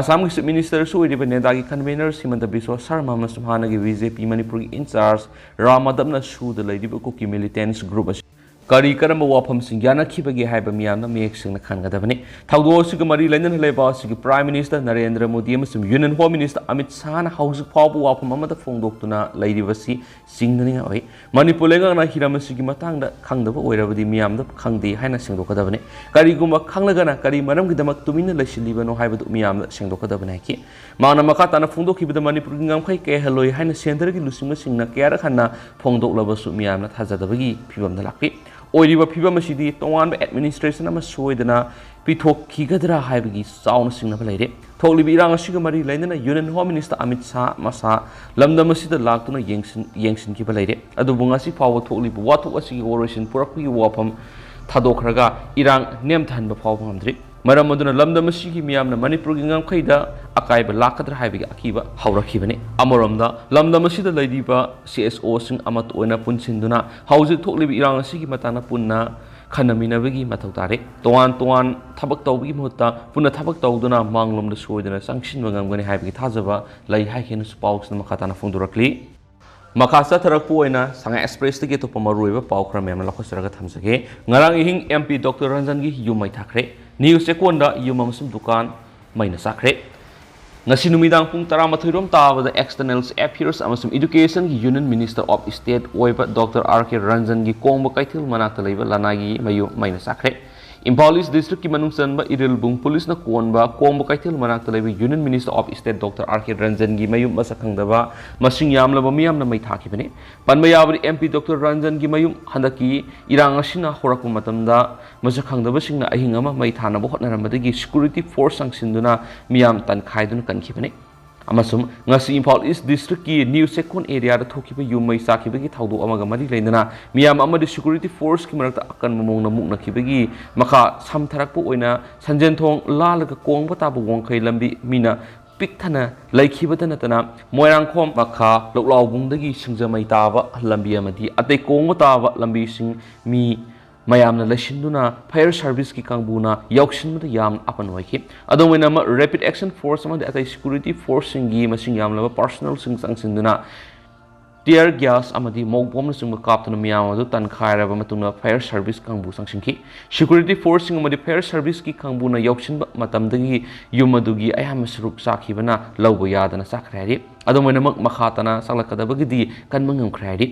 ꯑꯁꯥꯝꯒꯤ ꯆꯤꯐ ꯃꯤꯅꯤꯁꯇꯔꯁꯨ ꯑꯣꯏꯔꯤꯕ ꯅꯦꯗꯥꯒꯤ ꯀꯟꯚꯦꯅꯔ ꯍꯤꯃꯟꯇ ꯕꯤꯁ꯭ꯋ ꯁꯔꯃ ꯑꯃꯁꯨꯡ ꯍꯥꯟꯅꯒꯤ ꯕꯤ ꯖꯦ ꯄꯤ ꯃꯅꯤꯄꯨꯔꯒꯤ ꯏꯟꯆꯥꯔꯖ ꯔꯥꯝ ꯃꯥꯙꯕꯅ ꯁꯨꯗ ꯂꯩꯔꯤꯕ ꯀꯨꯀꯤ ꯃꯤꯂꯤꯇꯦꯟꯠꯁ ꯒ꯭ꯔꯨꯞ ꯑꯁꯤ ꯀꯔꯤ ꯀꯔꯝꯕ ꯋꯥꯐꯝꯁꯤꯡ ꯌꯥꯅꯈꯤꯕꯒꯦ ꯍꯥꯏꯕ ꯃꯤꯌꯥꯝꯅ ꯃꯌꯦꯛ ꯁꯦꯡꯅ ꯈꯪꯒꯗꯕꯅꯤ꯫ ꯊꯧꯗꯣꯛ ꯑꯁꯤꯒ ꯃꯔꯤ ꯂꯩꯅꯅ ꯂꯩꯕꯥꯛ ꯑꯁꯤꯒꯤ Prime Minister ꯅꯔꯦꯟꯗ꯭ꯔ ꯃꯣꯗꯤ ꯑꯃꯁꯨꯡ Union Home Minister ꯑꯃꯤꯠ ꯁꯥꯍꯅ ꯍꯧꯖꯤꯛ ꯐꯥꯎꯕ ꯋꯥꯐꯝ ꯑꯃꯠꯇ ꯐꯣꯡꯗꯣꯛꯇꯨꯅ ꯂꯩꯔꯤꯕꯁꯤ ꯆꯤꯡꯅꯅꯤꯡꯉꯥꯏ ꯑꯣꯏ꯫ ꯃꯅꯤꯄꯨꯔ ꯂꯩꯉꯥꯛꯅ ꯍꯤꯔꯝ ꯑꯁꯤꯒꯤ ꯃꯇꯥꯡꯗ ꯈꯪꯗꯕ ꯑꯣꯏꯔꯕꯗꯤ ꯃꯤꯌꯥꯝꯗ ꯈꯪꯗꯦ ꯍꯥꯏꯅ ꯁꯦꯡꯗꯣꯛꯀꯗꯕꯅꯤ꯫ ꯀꯔꯤꯒꯨꯝꯕ ꯈꯪꯂꯒꯅ ꯀꯔꯤ ꯃꯔꯝꯒꯤꯗꯃꯛ ꯇꯨꯃꯤꯟꯅ ꯂꯩꯁꯤꯜꯂꯤꯕꯅꯣ ꯍꯥꯏꯕꯗꯨ ꯃꯤꯌꯥꯝꯗ ꯁꯦꯡꯗꯣꯛꯀꯗꯕꯅꯤ ꯍꯥꯏꯈꯤ꯫ ꯃꯍꯥꯛꯅ ꯃꯈꯥ ꯇꯥꯅ ꯐꯣꯡꯗꯣꯛꯈꯤꯕꯗ ꯃꯅꯤꯄꯨꯔꯒꯤ ꯉꯝꯈꯩ ꯀꯥꯏꯍꯜꯂꯣꯏ ꯍꯥꯏꯅ centreꯒꯤ ꯂꯨꯆꯤꯡꯕꯁꯤꯡꯅ ꯀꯌꯥꯔꯛ ꯍꯟꯅ ꯐꯣꯡꯗꯣꯛꯂꯕꯁꯨ ꯃꯤꯌꯥꯝꯅ ꯊꯥꯖꯗꯕꯒꯤ ꯐꯤꯕꯝꯗ ꯂꯥꯛꯂꯤ꯫ ꯑꯣꯏꯔꯤꯕ ꯐꯤꯕꯝ ꯑꯁꯤꯗꯤ ꯇꯣꯉꯥꯟꯕ administration ꯑꯃ ꯁꯣꯏꯗꯅ ꯄꯤꯊꯣꯛꯈꯤꯒꯗ꯭ꯔꯥ ꯍꯥꯏꯕꯒꯤ ꯆꯥꯎꯅ ꯆꯤꯡꯅꯕ ꯂꯩꯔꯦ꯫ ꯊꯣꯛꯂꯤꯕ ꯏꯔꯥꯡ ꯑꯁꯤꯒ ꯃꯔꯤ ꯂꯩꯅꯅ Union Home Minister Amit Shah ꯃꯁꯥ ꯂꯝꯗꯝ ꯑꯁꯤꯗ ꯂꯥꯛꯇꯨꯅ ꯌꯦꯡꯁꯤꯟ-, ꯌꯦꯡꯁꯤꯟꯈꯤꯕ ꯂꯩꯔꯦ꯫ ꯑꯗꯨꯕꯨ ꯉꯁꯤ ꯐꯥꯎꯕ ꯊꯣꯛꯂꯤꯕ ꯋꯥꯊꯣꯛ ꯑꯁꯤꯒꯤ ꯋꯥꯔꯣꯏꯁꯤꯟ ꯄꯨꯔꯛꯄꯒꯤ ꯋꯥꯐꯝ ꯊꯥꯗꯣꯛꯈ꯭ꯔꯒ ꯏꯔꯥꯡ ꯅꯦꯝꯊꯍꯟꯕ ꯐꯥꯎꯕ ꯉꯝꯗ꯭ꯔꯤ꯫ ꯃꯔꯝ ꯑꯗꯨꯅ ꯂꯝꯗꯝ ꯑꯁꯤꯒꯤ ꯃꯤꯌꯥꯝꯅ ꯃꯅꯤꯄꯨꯔꯒꯤ ꯉꯝꯈꯩꯗ ꯑꯀꯥꯏꯕ ꯂꯥꯛꯀꯗ꯭ꯔꯥ ꯍꯥꯏꯕꯒꯤ ꯑꯀꯤꯕ ꯍꯧꯔꯛꯈꯤꯕꯅꯤ꯫ ꯑꯃꯔꯣꯝꯗ ꯂꯝꯗꯝ ꯑꯁꯤꯗ ꯂꯩꯔꯤꯕ CSOꯁꯤꯡ ꯑꯃꯠꯇ ꯑꯣꯏꯅ ꯄꯨꯟꯁꯤꯟꯗꯨꯅ ꯍꯧꯖꯤꯛ ꯊꯣꯛꯂꯤꯕ ꯏꯔꯥꯡ ꯑꯁꯤꯒꯤ ꯃꯇꯥꯡꯗ ꯄꯨꯟꯅ ꯈꯟꯅꯃꯤꯟꯅꯕꯒꯤ ꯃꯊꯧ ꯇꯥꯔꯦ꯫ ꯇꯣꯉꯥꯟ ꯇꯣꯉꯥꯟ ꯊꯕꯛ ꯇꯧꯕꯒꯤ ꯃꯍꯨꯠꯇ ꯄꯨꯟꯅ ꯊꯕꯛ ꯇꯧꯗꯨꯅ ꯃꯥꯡꯂꯣꯝꯗ ꯁꯣꯏꯗꯅ ꯆꯪꯁꯤꯟꯕ ꯉꯝꯒꯅꯤ ꯍꯥꯏꯕꯒꯤ ꯊꯥꯖꯕ ꯂꯩ ꯍꯥꯏꯈꯤꯅꯁꯨ ꯄꯥꯎꯁꯤꯅ ꯃꯈꯥ ꯇꯥꯅ ꯐꯣꯡꯗꯣꯔꯛꯂꯤ꯫ ꯃꯈꯥ ꯆꯠꯊꯔꯛꯄ ꯑꯣꯏꯅ ꯁꯉꯥꯏ Expressꯇꯒꯤ ꯑꯇꯣꯞꯄ ꯃꯔꯨꯑꯣꯏꯕ ꯄꯥꯎ ꯈꯔ ꯃꯌꯥꯝ ꯂꯧꯈꯠꯆꯔꯒ ꯊꯝꯖꯒꯦ꯫ ꯉꯔꯥꯡ ꯑꯍꯤꯡ MP Doctor ꯔꯟꯖꯟꯒꯤ ꯌꯨꯝ ꯃꯩ ꯊꯥꯈ꯭ꯔꯦ꯫ ꯅꯤꯎ ꯆꯦꯛꯀꯣꯟꯗ ꯌꯨꯝ ꯑꯃꯁꯨꯡ ꯗꯨꯀꯥꯟ ꯃꯩꯅ ꯆꯥꯛꯈ꯭ꯔꯦ꯫ ꯉꯁꯤ ꯅꯨꯃꯤꯗꯥꯡ ꯄꯨꯡ ꯇꯔꯥꯃꯥꯊꯣꯏ ꯔꯣꯝ ꯇꯥꯕꯗ External Affairs ꯑꯃꯁꯨꯡ Educationꯒꯤ Union Minister of State ꯑꯣꯏꯕ Doctor R K ꯔꯟꯖꯟꯒꯤ ꯀꯣꯡꯕ ꯀꯩꯊꯦꯜ ꯃꯅꯥꯛꯇ ꯂꯩꯕ ꯂꯅꯥꯏꯒꯤ ꯃꯌꯨꯝ ꯃꯩꯅ ꯆꯥꯛꯈ꯭ꯔꯦ꯫ ꯏꯝꯐꯥꯜ East Districtꯀꯤ ꯃꯅꯨꯡ ꯆꯟꯕ ꯏꯔꯤꯜꯕꯨꯡ ꯄꯨꯂꯤꯁꯅ ꯀꯣꯟꯕ ꯀꯣꯡꯕ ꯀꯩꯊꯦꯜ ꯃꯅꯥꯛꯇ ꯂꯩꯕ Union Minister of State Doctor R K ꯔꯟꯖꯟꯒꯤ ꯃꯌꯨꯝ ꯃꯁꯛ ꯈꯪꯗꯕ ꯃꯁꯤꯡ ꯌꯥꯝꯂꯕ ꯃꯤꯌꯥꯝꯅ ꯃꯩ ꯊꯥꯈꯤꯕꯅꯤ꯫ ꯄꯟꯕ ꯌꯥꯕꯗꯤ, MP Doctor ꯔꯟꯖꯟꯒꯤ ꯃꯌꯨꯝ ꯍꯟꯗꯛꯀꯤ ꯏꯔꯥꯡ ꯑꯁꯤꯅ ꯍꯧꯔꯛꯄ ꯃꯇꯝꯗ ꯃꯁꯛ ꯈꯪꯗꯕꯁꯤꯡꯅ ꯑꯍꯤꯡ ꯑꯃ ꯃꯩ ꯊꯥꯅꯕ ꯍꯣꯠꯅꯔꯝꯕꯗꯒꯤ security force ꯆꯪꯁꯤꯟꯗꯨꯅ ꯃꯤꯌꯥꯝ ꯇꯟꯈꯥꯏꯗꯨꯅ ꯀꯟꯈꯤꯕꯅꯤ꯫ ꯑꯃꯁꯨꯡ ꯉꯁꯤ ꯏꯝꯐꯥꯜ East Districtꯀꯤ ꯅꯤꯎ ꯆꯦꯛꯀꯣꯟ areaꯗ ꯊꯣꯛꯈꯤꯕ ꯌꯨꯝ ꯃꯩ ꯆꯥꯛꯈꯤꯕꯒꯤ ꯊꯧꯗꯣꯛ ꯑꯃꯒ ꯃꯔꯤ ꯂꯩꯅꯅ ꯃꯤꯌꯥꯝ ꯑꯃꯗꯤ security forceꯀꯤ ꯃꯔꯛꯇ ꯑꯀꯟꯕ ꯃꯑꯣꯡꯗ ꯃꯨꯛꯅꯈꯤꯕꯒꯤ ꯃꯈꯥ ꯁꯝꯊꯔꯛꯄ ꯑꯣꯏꯅ ꯁꯟꯖꯦꯟꯊꯣꯡ ꯂꯥꯜꯂꯒ ꯀꯣꯡꯕ ꯇꯥꯕ ꯋꯥꯡꯈꯩ ꯂꯝꯕꯤ ꯃꯤꯅ ꯄꯤꯛ ꯊꯟꯅ ꯂꯩꯈꯤꯕꯇ ꯅꯠꯇꯅ ꯃꯣꯏꯔꯥꯡꯈꯣꯝ ꯃꯈꯥ ꯂꯧꯂꯥꯎꯕꯨꯡꯗꯒꯤ ꯁꯤꯡꯖꯃꯩ ꯇꯥꯕ ꯂꯝꯕꯤ ꯑꯃꯗꯤ ꯑꯇꯩ ꯀꯣꯡꯕ ꯇꯥꯕ ꯂꯝꯕꯤꯁꯤꯡ ꯃꯤ ꯃꯌꯥꯝꯅ ꯂꯩꯁꯤꯟꯗꯨꯅ fire serviceꯀꯤ ꯀꯥꯡꯕꯨꯅ ꯌꯧꯁꯤꯟꯕꯗ ꯌꯥꯝꯅ ꯑꯄꯟ ꯑꯣꯏꯈꯤ꯫ ꯑꯗꯨꯝ ꯑꯣꯏꯅꯃꯛ, rapid action force ꯑꯃꯗꯤ ꯑꯇꯩ security forceꯁꯤꯡꯒꯤ ꯃꯁꯤꯡ ꯌꯥꯝꯂꯕ personnelꯁꯤꯡ ꯆꯪꯁꯤꯟꯗꯨꯅ tear gas ꯑꯃꯗꯤ ꯃꯣꯛ ꯕꯣꯝꯅꯆꯤꯡꯕ ꯀꯥꯞꯇꯨꯅ ꯃꯤꯌꯥꯝ ꯑꯗꯨ ꯇꯥꯟꯈꯥꯏꯔꯕ ꯃꯇꯨꯡꯗ fire service ꯀꯥꯡꯕꯨ ꯆꯪꯁꯤꯟꯈꯤ꯫ Security forceꯁꯤꯡ ꯑꯃꯗꯤ fire serviceꯀꯤ ꯀꯥꯡꯕꯨꯅ ꯌꯧꯁꯤꯟꯕ ꯃꯇꯝꯗꯒꯤ ꯌꯨꯝ ꯑꯗꯨꯒꯤ ꯑꯌꯥꯝꯕ ꯁꯔꯨꯛ ꯆꯥꯛꯈꯤꯕꯅ ꯂꯧꯕ ꯌꯥꯗꯅ ꯆꯥꯛꯈ꯭ꯔꯦ ꯍꯥꯏꯔꯤ꯫ ꯑꯗꯨꯝ ꯑꯣꯏꯅꯃꯛ, ꯃꯈꯥ ꯇꯥꯅ ꯆꯥꯛꯂꯛꯀꯗꯕꯒꯤꯗꯤ ꯀꯟꯕ ꯉꯝꯈ꯭ꯔꯦ ꯍꯥꯏꯔꯤ꯫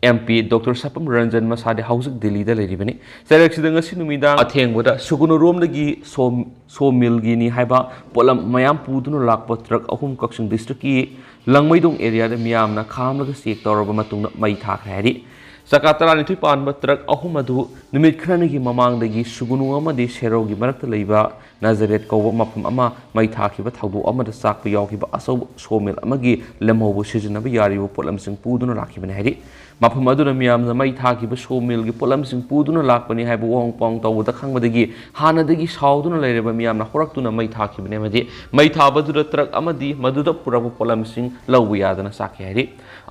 MP Doctor ꯁꯄꯝ ꯔꯟꯖꯟ ꯃꯁꯥꯗꯤ ꯍꯧꯖꯤꯛ ꯗꯤꯜꯂꯤꯗ ꯂꯩꯔꯤꯕꯅꯤ꯫ ꯆꯩꯔꯛꯁꯤꯗ ꯉꯁꯤ ꯅꯨꯃꯤꯗꯥꯡ ꯑꯊꯦꯡꯕꯗ ꯁꯨꯒꯨꯅꯨꯔꯣꯝꯗꯒꯤ ꯁꯣ, ꯁꯣ ꯃꯤꯜꯒꯤꯅꯤ ꯍꯥꯏꯕ ꯄꯣꯠꯂꯝ ꯃꯌꯥꯝ ꯄꯨꯗꯨꯅ ꯂꯥꯛꯄ ꯇ꯭ꯔꯛ ꯑꯍꯨꯝ ꯀꯛꯆꯤꯡ ꯗꯤꯁꯇ꯭ꯔꯤꯛꯀꯤ ꯂꯪꯃꯩꯗꯣꯡ ꯑꯦꯔꯤꯌꯥꯗ ꯃꯤꯌꯥꯝꯅ ꯈꯥꯝꯂꯒ ꯆꯦꯛ ꯇꯧꯔꯕ ꯃꯇꯨꯡꯗ ꯃꯩ ꯊꯥꯈ꯭ꯔꯦ ꯍꯥꯏꯔꯤ꯫ ꯆꯀꯥ ꯇꯔꯥꯅꯤꯊꯣꯏ ꯄꯥꯟꯕ ꯇ꯭ꯔꯛ ꯑꯍꯨꯝ ꯑꯗꯨ ꯅꯨꯃꯤꯠ ꯈꯔꯅꯤꯒꯤ ꯃꯃꯥꯡꯗꯒꯤ ꯁꯨꯒꯨꯅꯨ ꯑꯃꯗꯤ ꯁꯦꯔꯧꯒꯤ ꯃꯔꯛꯇ ꯂꯩꯕ ꯅꯥꯖꯔꯦꯠ ꯀꯧꯕ ꯃꯐꯝ ꯑꯃ ꯃꯩ ꯊꯥꯈꯤꯕ ꯊꯧꯗꯣꯛ ꯑꯃꯗ ꯆꯥꯛꯄ ꯌꯥꯎꯈꯤꯕ ꯑꯆꯧꯕ ꯁꯣ ꯃꯤꯜ ꯑꯃꯒꯤ ꯂꯦꯝꯍꯧꯕ ꯁꯤꯖꯤꯟꯅꯕ ꯌꯥꯔꯤꯕ ꯄꯣꯠꯂꯝꯁꯤꯡ ꯄꯨꯗꯨꯅ ꯂꯥꯛꯈꯤꯕꯅꯤ ꯍꯥꯏꯔꯤ꯫ ꯃꯐꯝ ꯑꯗꯨꯗ ꯃꯤꯌꯥꯝꯅ ꯃꯩ ꯊꯥꯈꯤꯕ ꯁꯣ ꯃꯤꯜꯒꯤ ꯄꯣꯠꯂꯝꯁꯤꯡ ꯄꯨꯗꯨꯅ ꯂꯥꯛꯄꯅꯤ ꯍꯥꯏꯕ ꯋꯥꯍꯪ ꯄꯥꯎ ꯇꯧꯕꯗ ꯈꯪꯕꯗꯒꯤ ꯍꯥꯟꯅꯗꯒꯤ ꯁꯥꯎꯗꯨꯅ ꯂꯩꯔꯕ ꯃꯤꯌꯥꯝꯅ ꯍꯧꯔꯛꯇꯨꯅ ꯃꯩ ꯊꯥꯈꯤꯕꯅꯤ ꯑꯃꯗꯤ ꯃꯩ ꯊꯥꯕꯗꯨꯗ ꯇ꯭ꯔꯛ ꯑꯃꯗꯤ ꯃꯗꯨꯗ ꯄꯨꯔꯛꯄ ꯄꯣꯠꯂꯝꯁꯤꯡ ꯂꯧꯕ ꯌꯥꯗꯅ ꯆꯥꯛꯈꯤ ꯍꯥꯏꯔꯤ꯫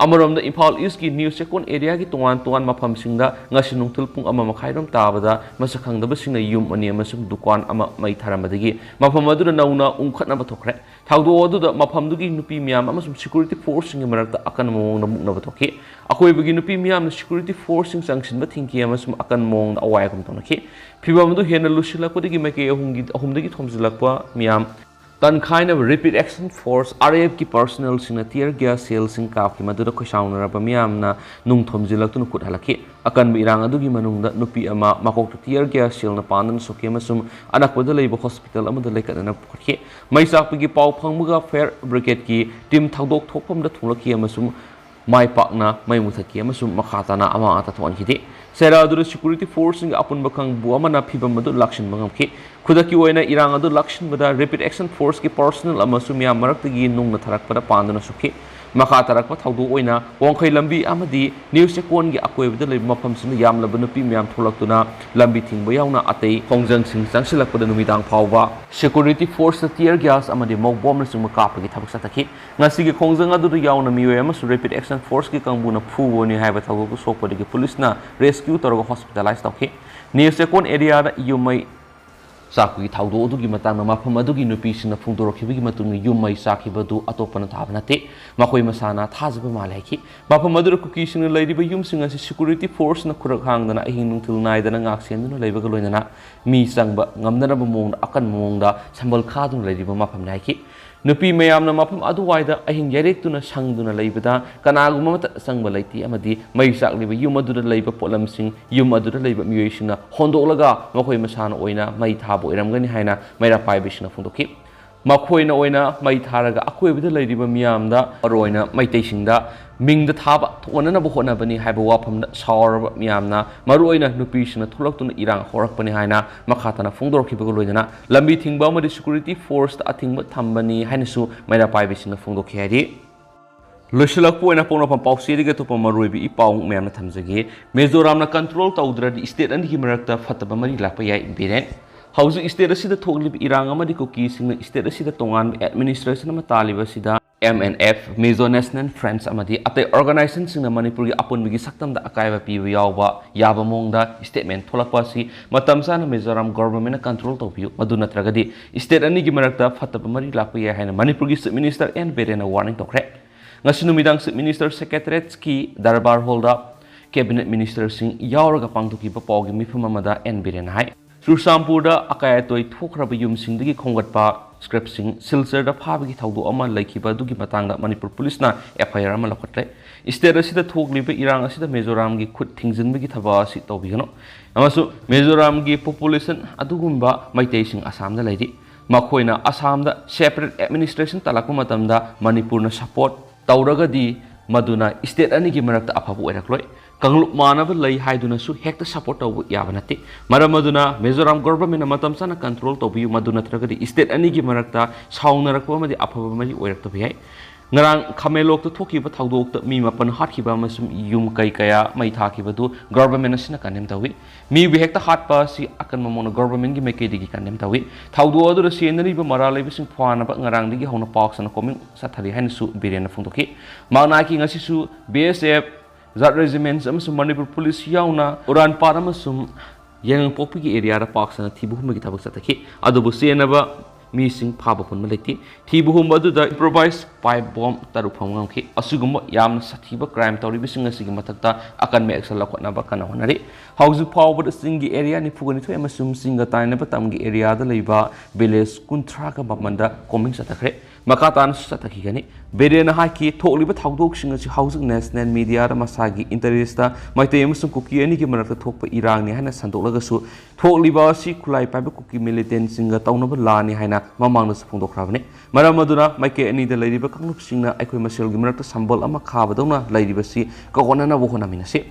ꯑꯃꯔꯣꯝꯗ ꯏꯝꯐꯥꯜ ꯏꯁꯀꯤ ꯅ꯭ꯌꯨ ꯆꯦꯛꯀꯣꯟ ꯑꯦꯔꯤꯌꯥꯒꯤ ꯇꯣꯉꯥꯟ ꯇꯣꯉꯥꯟꯕ ꯃꯐꯝꯁꯤꯡꯗ ꯉꯁꯤ ꯅꯨꯡꯊꯤꯜ ꯄꯨꯡ ꯑꯃ ꯃꯈꯥꯏꯔꯣꯝ ꯇꯥꯕꯗ ꯃꯁꯛ ꯈꯪꯗꯕꯁꯤꯡꯅ ꯌꯨꯝ ꯑꯅꯤ ꯑꯃꯁꯨꯡ ꯗꯨꯀꯥꯟ ꯑꯃ ꯃꯩ ꯊꯥꯔꯝꯕꯗꯒꯤ ꯃꯐꯝ ꯑꯗꯨꯗ ꯅꯧꯅ ꯎꯪꯈꯠꯅꯕ ꯊꯣꯛꯈ꯭ꯔꯦ꯫ ꯊꯧꯗꯣꯛ ꯑꯗꯨꯗ ꯃꯐꯝꯗꯨꯒꯤ ꯅꯨꯄꯤ ꯃꯤꯌꯥꯝ ꯑꯃꯁꯨꯡ ꯁꯦꯀ꯭ꯌꯨꯔꯤꯇꯤ ꯐꯣꯔꯁꯁꯤꯡꯒꯤ ꯃꯔꯛꯇ ꯑꯀꯟꯕ ꯃꯑꯣꯡꯗ ꯃꯨꯛꯅꯕ ꯊꯣꯛꯈꯤ꯫ ꯑꯀꯣꯏꯕꯒꯤ ꯅꯨꯄꯤ ꯃꯤꯌꯥꯝꯅ ꯁꯦꯀ꯭ꯌꯨꯔꯤꯇꯤ ꯐꯣꯔꯁꯁꯤꯡ ꯆꯪꯁꯤꯟꯕ ꯊꯤꯡꯈꯤ ꯑꯃꯁꯨꯡ ꯑꯀꯟꯕ ꯃꯑꯣꯡꯗ ꯑꯋꯥ ꯑꯈꯨꯝ ꯇꯧꯅꯈꯤ꯫ ꯐꯤꯚꯝ ꯑꯗꯨ ꯍꯦꯟꯅ ꯂꯨꯁꯤꯜꯂꯛꯄꯗꯒꯤ ꯃꯥꯏꯀꯩ ꯑꯍꯨꯝꯒꯤ, ꯑꯍꯨꯝꯗꯒꯤ ꯊꯣꯝꯖꯤꯜꯂꯛꯄ ꯃꯤꯌꯥꯝ ꯇꯟꯈꯥꯏꯅꯕ Rapid Action Force, RAFꯀꯤ personnelꯁꯤꯡꯅ tear gas shellꯁꯤꯡ ꯀꯥꯞꯈꯤ, ꯃꯗꯨꯗ ꯈꯣꯏꯁꯥꯎꯅꯔꯕ ꯃꯤꯌꯥꯝꯅ ꯅꯨꯡ ꯊꯣꯝꯖꯤꯜꯂꯛꯇꯨꯅ ꯈꯨꯠ ꯍꯜꯂꯛꯈꯤ꯫ ꯑꯀꯟꯕ ꯏꯔꯥꯡ ꯑꯗꯨꯒꯤ ꯃꯅꯨꯡꯗ ꯅꯨꯄꯤ ꯑꯃ ꯃꯀꯣꯛꯇ tear gas shellꯅ ꯄꯥꯟꯗꯨꯅ ꯁꯣꯛꯈꯤ ꯑꯃꯁꯨꯡ ꯑꯅꯛꯄꯗ ꯂꯩꯕ hospital ꯑꯃꯗ ꯂꯩꯈꯠꯅꯅꯕ ꯄꯨꯈꯠꯈꯤ꯫ ꯃꯩ ꯆꯥꯛꯄꯒꯤ ꯄꯥꯎ ꯐꯪꯕꯒ fire brigadeꯀꯤ team ꯊꯧꯗꯣꯛ ꯊꯣꯛꯐꯝꯗ ꯊꯣꯛꯂꯛꯈꯤ ꯑꯃꯁꯨꯡ ꯃꯥꯏ ꯄꯥꯛꯅ ꯃꯩ ꯃꯨꯊꯠꯈꯤ ꯑꯃꯁꯨꯡ ꯃꯈꯥ ꯇꯥꯅ ꯑꯃꯥꯡ ꯑꯇꯥ ꯊꯣꯛꯍꯟꯈꯤꯗꯦ꯫ ꯁꯦꯔꯥꯗꯨꯗ ꯁꯦꯀ꯭ꯌꯨꯔꯤꯇꯤ ꯐꯣꯔꯁꯁꯤꯡꯒꯤ ꯑꯄꯨꯟꯕ ꯀꯥꯡꯕꯨ ꯑꯃꯅ ꯐꯤꯚꯝ ꯑꯗꯨ ꯂꯥꯛꯁꯤꯟꯕ ꯉꯝꯈꯤ꯫ ꯈꯨꯗꯛꯀꯤ ꯑꯣꯏꯅ ꯏꯔꯥꯡ ꯑꯗꯨ ꯂꯥꯛꯁꯤꯟꯕꯗ Rapid Action Forceꯀꯤ personnel ꯑꯃꯁꯨ ꯃꯤꯌꯥꯝ ꯃꯔꯛꯇꯒꯤ ꯅꯨꯡꯅ ꯊꯥꯔꯛꯄꯗ ꯄꯥꯟꯗꯨꯅ ꯁꯣꯛꯈꯤ꯫ ꯃꯈꯥ ꯇꯥꯔꯛꯄ ꯊꯧꯗꯣꯛ ꯑꯣꯏꯅ ꯋꯥꯡꯈꯩ ꯂꯝꯕꯤ ꯑꯃꯗꯤ ꯅ꯭ꯌꯨ ꯆꯦꯛꯀꯣꯟꯒꯤ ꯑꯀꯣꯏꯕꯗ ꯂꯩꯕ ꯃꯐꯝꯁꯤꯡꯗ ꯌꯥꯝꯂꯕ ꯅꯨꯄꯤ ꯃꯤꯌꯥꯝ ꯊꯣꯛꯂꯛꯇꯨꯅ ꯂꯝꯕꯤ ꯊꯤꯡꯕ ꯌꯥꯎꯅ ꯑꯇꯩ ꯈꯣꯡꯖꯪꯁꯤꯡ ꯆꯪꯁꯤꯜꯂꯛꯄꯗ ꯅꯨꯃꯤꯗꯥꯡ ꯐꯥꯎꯕ ꯁꯦꯀ꯭ꯌꯨꯔꯤꯇꯤ ꯐꯣꯔꯁꯅ tear gas ꯑꯃꯗꯤ ꯃꯣꯛ ꯕꯣꯝꯅꯆꯤꯡꯕ ꯀꯥꯞꯄꯒꯤ ꯊꯕꯛ ꯆꯠꯊꯈꯤ꯫ ꯉꯁꯤꯒꯤ ꯈꯣꯡꯖꯪ ꯑꯗꯨꯗ ꯌꯥꯎꯅ ꯃꯤꯑꯣꯏ ꯑꯃꯁꯨ Rapid Action Forceꯀꯤ ꯀꯥꯡꯕꯨꯅ ꯐꯨꯕꯅꯤ ꯍꯥꯏꯕ ꯊꯧꯗꯣꯛꯇꯨ ꯁꯣꯛꯄꯗꯒꯤ ꯄꯨꯂꯤꯁꯅ rescue ꯇꯧꯔꯒ hospitalize ꯇꯧꯈꯤ꯫ ꯅ꯭ꯌꯨ ꯆꯦꯛꯀꯣꯟ ꯑꯦꯔꯤꯌꯥꯗ ꯌꯨꯝꯃꯩ ꯆꯥꯛꯄꯒꯤ ꯊꯧꯗꯣꯛ ꯑꯗꯨꯒꯤ ꯃꯇꯥꯡꯗ ꯃꯐꯝ ꯑꯗꯨꯒꯤ ꯅꯨꯄꯤꯁꯤꯡꯅ ꯐꯣꯡꯗꯣꯔꯛꯈꯤꯕꯒꯤ ꯃꯇꯨꯡꯗ ꯌꯨꯝ ꯃꯩ ꯆꯥꯛꯈꯤꯕ ꯑꯗꯨ ꯑꯇꯣꯞꯄꯅ ꯊꯥꯕ ꯅꯠꯇꯦ, ꯃꯈꯣꯏ ꯃꯁꯥꯅ ꯊꯥꯖꯕ ꯃꯥꯜꯂꯦ ꯍꯥꯏꯈꯤ꯫ ꯃꯐꯝ ꯑꯗꯨꯗ ꯀꯨꯀꯤꯁꯤꯡꯅ ꯂꯩꯔꯤꯕ ꯌꯨꯝꯁꯤꯡ ꯑꯁꯤ security forceꯅ ꯈꯨꯔꯛ ꯍꯥꯡꯗꯅ ꯑꯍꯤꯡ ꯅꯨꯡꯊꯤꯜ ꯅꯥꯏꯗꯅ ꯉꯥꯛ ꯁꯦꯟꯗꯨꯅ ꯂꯩꯕꯒ ꯂꯣꯏꯅꯅ ꯃꯤ ꯆꯪꯕ ꯉꯝꯅꯅꯕ ꯃꯑꯣꯡꯗ ꯑꯀꯟꯕ ꯃꯑꯣꯡꯗ ꯁꯝꯕꯜ ꯈꯥꯗꯨꯅ ꯂꯩꯔꯤꯕ ꯃꯐꯝꯅꯤ ꯍꯥꯏꯈꯤ꯫ ꯅꯨꯄꯤ ꯃꯌꯥꯝꯅ ꯃꯐꯝ ꯑꯗꯨꯋꯥꯏꯗ ꯑꯍꯤꯡ ꯌꯥꯏꯔꯦꯛꯇꯨꯅ ꯁꯪꯗꯨꯅ ꯂꯩꯕꯗ ꯀꯅꯥꯒꯨꯝꯕ ꯑꯃꯠꯇ ꯆꯪꯕ ꯂꯩꯇꯦ ꯑꯃꯗꯤ ꯃꯩ ꯆꯥꯛꯂꯤꯕ ꯌꯨꯝ ꯑꯗꯨꯗ ꯂꯩꯕ ꯄꯣꯠꯂꯝꯁꯤꯡ ꯌꯨꯝ ꯑꯗꯨꯗ ꯂꯩꯕ ꯃꯤꯑꯣꯏꯁꯤꯡꯅ ꯍꯣꯟꯗꯣꯛꯂꯒ ꯃꯈꯣꯏ ꯃꯁꯥꯅ ꯑꯣꯏꯅ ꯃꯩ ꯊꯥꯕ ꯑꯣꯏꯔꯝꯒꯅꯤ ꯍꯥꯏꯅ ꯃꯩꯔꯥ ꯄꯥꯏꯕꯤꯁꯤꯡꯅ ꯐꯣꯡꯗꯣꯛꯈꯤ꯫ ꯃꯈꯣꯏꯅ ꯑꯣꯏꯅ ꯃꯩ ꯊꯥꯔꯒ ꯑꯀꯣꯏꯕꯗ ꯂꯩꯔꯤꯕ ꯃꯤꯌꯥꯝꯗ, ꯃꯔꯨꯑꯣꯏꯅ ꯃꯩꯇꯩꯁꯤꯡꯗ ꯃꯤꯡꯗ ꯊꯥꯕ ꯊꯣꯛꯍꯟꯅꯅꯕ ꯍꯣꯠꯅꯕꯅꯤ ꯍꯥꯏꯕ ꯋꯥꯐꯝꯗ ꯁꯥꯎꯔꯕ ꯃꯤꯌꯥꯝꯅ, ꯃꯔꯨꯑꯣꯏꯅ ꯅꯨꯄꯤꯁꯤꯡꯅ ꯊꯣꯛꯂꯛꯇꯨꯅ ꯏꯔꯥꯡ ꯍꯧꯔꯛꯄꯅꯤ ꯍꯥꯏꯅ ꯃꯈꯥ ꯇꯥꯅ ꯐꯣꯡꯗꯣꯔꯛꯈꯤꯕꯒ ꯂꯣꯏꯅꯅ ꯂꯝꯕꯤ ꯊꯤꯡꯕ ꯑꯃꯗꯤ security forceꯇ ꯑꯊꯤꯡꯕ ꯊꯝꯕꯅꯤ ꯍꯥꯏꯅꯁꯨ ꯃꯩꯔꯥ ꯄꯥꯏꯕꯤꯁꯤꯡꯅ ꯐꯣꯡꯗꯣꯛꯈꯤ ꯍꯥꯏꯔꯤ꯫ ꯂꯣꯏꯁꯤꯜꯂꯛꯄ ꯑꯣꯏꯅ ꯄꯣꯛꯅꯐꯝ ꯄꯥꯎꯆꯦꯗꯒꯤ ꯑꯇꯣꯞꯄ ꯃꯔꯨꯑꯣꯏꯕ ꯏ ꯄꯥꯎ ꯃꯌꯥꯝꯅ ꯊꯝꯖꯒꯦ꯫ ꯃꯤꯖꯣꯔꯥꯝꯅ control ꯇꯧꯗ꯭ꯔꯗꯤ state ꯑꯅꯤꯒꯤ ꯃꯔꯛꯇ ꯐꯠꯇꯕ ꯃꯔꯤ ꯂꯥꯛꯄ ꯌꯥꯏ, ꯕꯤꯔꯦꯟ꯫ ꯍꯧꯖꯤꯛ state ꯑꯁꯤꯗ ꯊꯣꯛꯂꯤꯕ ꯏꯔꯥꯡ ꯑꯃꯗꯤ ꯀꯨꯀꯤꯁꯤꯡꯅ state ꯑꯁꯤꯗ ꯇꯣꯉꯥꯟꯕ administration ꯑꯃ ꯇꯥꯜꯂꯤꯕ ꯑꯁꯤꯗ M N F, Mizo National Front ꯑꯃꯗꯤ ꯑꯇꯩ organizationꯁꯤꯡꯅ ꯃꯅꯤꯄꯨꯔꯒꯤ ꯑꯄꯨꯟꯕꯒꯤ ꯁꯛꯇꯝꯗ ꯑꯀꯥꯏꯕ ꯄꯤꯕ ꯌꯥꯎꯕ ꯌꯥꯕ ꯃꯑꯣꯡꯗ statement ꯊꯣꯛꯂꯛꯄ ꯑꯁꯤ ꯃꯇꯝ ꯆꯥꯅ ꯃꯤꯖꯣꯔꯥꯝ governmentꯅ control ꯇꯧꯕꯤꯌꯨ, ꯃꯗꯨ ꯅꯠꯇ꯭ꯔꯒꯗꯤ state ꯑꯅꯤꯒꯤ ꯃꯔꯛꯇ ꯐꯠꯇꯕ ꯃꯔꯤ ꯂꯥꯛꯄ ꯌꯥꯏ ꯍꯥꯏꯅ ꯃꯅꯤꯄꯨꯔꯒꯤ Chief Minister N ꯕꯤꯔꯦꯟꯅ warning ꯇꯧꯈ꯭ꯔꯦ꯫ ꯉꯁꯤ ꯅꯨꯃꯤꯗꯥꯡ Chief Minister Secretariatꯀꯤ ꯗꯔꯕꯥꯔ ꯍꯣꯜꯗ cabinet ministerꯁꯤꯡ ꯌꯥꯎꯔꯒ ꯄꯥꯡꯊꯣꯛꯈꯤꯕ ꯄꯥꯎꯒꯤ ꯃꯤꯐꯝ ꯑꯃꯗ N ꯕꯤꯔꯦꯟꯅ ꯍꯥꯏ꯫ ꯆꯨꯔꯆꯥꯟꯄꯨꯔꯗ ꯑꯀꯥꯏ ꯑꯇꯣꯏ ꯊꯣꯛꯈ꯭ꯔꯕ ꯌꯨꯝꯁꯤꯡꯗꯒꯤ ꯈꯣꯝꯒꯠꯄ scrapꯁꯤꯡ ꯁꯤꯜꯆꯔꯗ ꯐꯥꯕꯒꯤ ꯊꯧꯗꯣꯛ ꯑꯃ ꯂꯩꯈꯤꯕ ꯑꯗꯨꯒꯤ ꯃꯇꯥꯡꯗ ꯃꯅꯤꯄꯨꯔ ꯄꯨꯂꯤꯁꯅ F I R ꯑꯃ ꯂꯧꯈꯠꯂꯦ꯫ State ꯑꯁꯤꯗ ꯊꯣꯛꯂꯤꯕ ꯏꯔꯥꯡ ꯑꯁꯤꯗ ꯃꯤꯖꯣꯔꯥꯝꯒꯤ ꯈꯨꯠ ꯊꯤꯡꯖꯤꯟꯕꯒꯤ ꯊꯕꯛ ꯑꯁꯤ ꯇꯧꯕꯤꯒꯅꯨ ꯑꯃꯁꯨꯡ ꯃꯤꯖꯣꯔꯥꯝꯒꯤ population ꯑꯗꯨꯒꯨꯝꯕ ꯃꯩꯇꯩꯁꯤꯡ ꯑꯁꯥꯝꯗ ꯂꯩꯔꯤ꯫ ꯃꯈꯣꯏꯅ ꯑꯁꯥꯝꯗ separate administration ꯇꯥꯜꯂꯛꯄ ꯃꯇꯝꯗ ꯃꯅꯤꯄꯨꯔꯅ support ꯇꯧꯔꯒꯗꯤ ꯃꯗꯨꯅ state ꯑꯅꯤꯒꯤ ꯃꯔꯛꯇ ꯑꯐꯕ ꯑꯣꯏꯔꯛꯂꯣꯏ꯫ ꯀꯥꯡꯂꯨꯞ ꯃꯥꯟꯅꯕ ꯂꯩ ꯍꯥꯏꯗꯨꯅꯁꯨ ꯍꯦꯛꯇ support ꯇꯧꯕ ꯌꯥꯕ ꯅꯠꯇꯦ꯫ ꯃꯔꯝ ꯑꯗꯨꯅ ꯃꯤꯖꯣꯔꯥꯝ governmentꯅ ꯃꯇꯝ ꯆꯥꯅ control ꯇꯧꯕꯤꯌꯨ, ꯃꯗꯨ ꯅꯠꯇ꯭ꯔꯒꯗꯤ state ꯑꯅꯤꯒꯤ ꯃꯔꯛꯇ ꯁꯥꯎꯅꯔꯛꯄ ꯑꯃꯗꯤ ꯑꯐꯕ ꯃꯔꯤ ꯑꯣꯏꯔꯛꯇꯕ ꯌꯥꯏ꯫ ꯉꯔꯥꯡ ꯈꯥꯃꯦꯟꯂꯣꯛꯇ ꯊꯣꯛꯈꯤꯕ ꯊꯧꯗꯣꯛꯇ ꯃꯤ ꯃꯥꯄꯟ ꯍꯥꯠꯈꯤꯕ ꯑꯃꯁꯨꯡ ꯌꯨꯝ ꯀꯩ ꯀꯌꯥ ꯃꯩ ꯊꯥꯈꯤꯕꯗꯨ government ꯑꯁꯤꯅ condemn ꯇꯧꯏ꯫ ꯃꯤꯕꯨ ꯍꯦꯛꯇ ꯍꯥꯠꯄ ꯑꯁꯤ ꯑꯀꯟꯕ ꯃꯑꯣꯡꯗ governmentꯒꯤ ꯃꯥꯏꯀꯩꯗꯒꯤ condemn ꯇꯧꯏ꯫ ꯊꯧꯗꯣꯛ ꯑꯗꯨꯗ ꯁꯤꯖꯤꯟꯅꯔꯤꯕ ꯃꯔꯥꯜ ꯂꯩꯕꯁꯤꯡ ꯐꯥꯅꯕ ꯉꯔꯥꯡꯗꯒꯤ ꯍꯧꯅ ꯄꯥꯎ ꯁꯟꯅ combing ꯆꯠꯊꯔꯤ ꯍꯥꯏꯅꯁꯨ ꯕꯤꯔꯦꯟꯅ ꯐꯣꯡꯗꯣꯛꯈꯤ꯫ ꯃꯍꯥꯛꯅ ꯍꯥꯏꯈꯤ, ꯉꯁꯤꯁꯨ B S F, Jat Regiments ꯑꯃꯁꯨꯡ ꯃꯅꯤꯄꯨꯔ ꯄꯨꯂꯤꯁ ꯌꯥꯎꯅ ꯎꯔꯥꯟ ꯄꯥꯠ ꯑꯃꯁꯨꯡ ꯌꯥꯏꯉꯪꯄꯣꯛꯄꯤꯒꯤ ꯑꯦꯔꯤꯌꯥꯗ ꯄꯥꯛ ꯁꯟꯅ ꯊꯤꯕ ꯍꯨꯝꯕꯒꯤ ꯊꯕꯛ ꯆꯠꯊꯈꯤ꯫ ꯑꯗꯨꯕꯨ ꯆꯦꯟꯅꯕ ꯃꯤꯁꯤꯡ ꯐꯥꯕ ꯄꯨꯟꯕ ꯂꯩꯇꯦ꯫ ꯊꯤꯕ ꯍꯨꯝꯕ ꯑꯗꯨꯗ ꯏꯝꯄ꯭ꯔꯣꯚꯥꯏꯁ ꯄꯥꯏꯞ ꯕꯣꯝ ꯇꯔꯨꯛ ꯐꯪꯕ ꯉꯝꯈꯤ꯫ ꯑꯁꯤꯒꯨꯝꯕ ꯌꯥꯝꯅ ꯁꯥꯊꯤꯕ ꯀ꯭ꯔꯥꯏꯝ ꯇꯧꯔꯤꯕꯁꯤꯡ ꯑꯁꯤꯒꯤ ꯃꯊꯛꯇ ꯑꯀꯟꯕ ꯑꯦꯛꯁꯟ ꯂꯧꯈꯠꯅꯕ ꯀꯟꯅ ꯍꯣꯠꯅꯔꯤ꯫ ꯍꯧꯖꯤꯛ ꯐꯥꯎꯕꯗ ꯆꯤꯡꯒꯤ ꯑꯦꯔꯤꯌꯥ ꯅꯤꯐꯨꯒ ꯅꯤꯊꯣꯏ ꯑꯃꯁꯨꯡ ꯆꯤꯡꯒ ꯇꯥꯏꯅꯕ ꯇꯝꯒꯤ ꯑꯦꯔꯤꯌꯥꯗ ꯂꯩꯕ ꯚꯤꯂꯦꯖ ꯀꯨꯟꯊ꯭ꯔꯥꯒ ꯃꯥꯄꯟꯗ ꯀꯣꯝꯕꯤꯡ ꯆꯠꯊꯈ꯭ꯔꯦ꯫ ꯃꯈꯥ ꯇꯥꯅꯁꯨ ꯆꯠꯊꯈꯤꯒꯅꯤ꯫ ꯕꯤꯔꯦꯟꯅ ꯍꯥꯏꯈꯤ, ꯊꯣꯛꯂꯤꯕ ꯊꯧꯗꯣꯛꯁꯤꯡ ꯑꯁꯤ ꯍꯧꯖꯤꯛ ꯅꯦꯁꯅꯦꯜ ꯃꯤꯗꯤꯌꯥꯗ ꯃꯁꯥꯒꯤ ꯏꯟꯇꯔꯦꯁꯇ ꯃꯩꯇꯩ ꯑꯃꯁꯨꯡ ꯀꯨꯀꯤ ꯑꯅꯤꯒꯤ ꯃꯔꯛꯇ ꯊꯣꯛꯄ ꯏꯔꯥꯡꯅꯤ ꯍꯥꯏꯅ ꯁꯟꯗꯣꯛꯂꯒꯁꯨ, ꯊꯣꯛꯂꯤꯕ ꯑꯁꯤ ꯈꯨꯠꯂꯥꯏ ꯄꯥꯏꯕ ꯀꯨꯀꯤ ꯃꯤꯂꯤꯇꯦꯟꯁꯤꯡꯒ ꯇꯧꯅꯕ ꯂꯥꯟꯅꯤ ꯍꯥꯏꯅ ꯃꯃꯥꯡꯗꯁꯨ ꯐꯣꯡꯗꯣꯛꯈ꯭ꯔꯕꯅꯤ꯫ ꯃꯔꯝ ꯑꯗꯨꯅ ꯃꯥꯏꯀꯩ ꯑꯅꯤꯗ ꯂꯩꯔꯤꯕ ꯀꯥꯡꯂꯨꯞꯁꯤꯡꯅ ꯑꯩꯈꯣꯏ ꯃꯁꯦꯜꯒꯤ ꯃꯔꯛꯇ ꯁꯝꯕꯜ ꯑꯃ ꯈꯥꯕꯗꯧꯅ ꯂꯩꯔꯤꯕꯁꯤ ꯀꯧꯈꯠꯅꯅꯕ ꯍꯣꯠꯅꯃꯤꯟꯅꯁꯤ꯫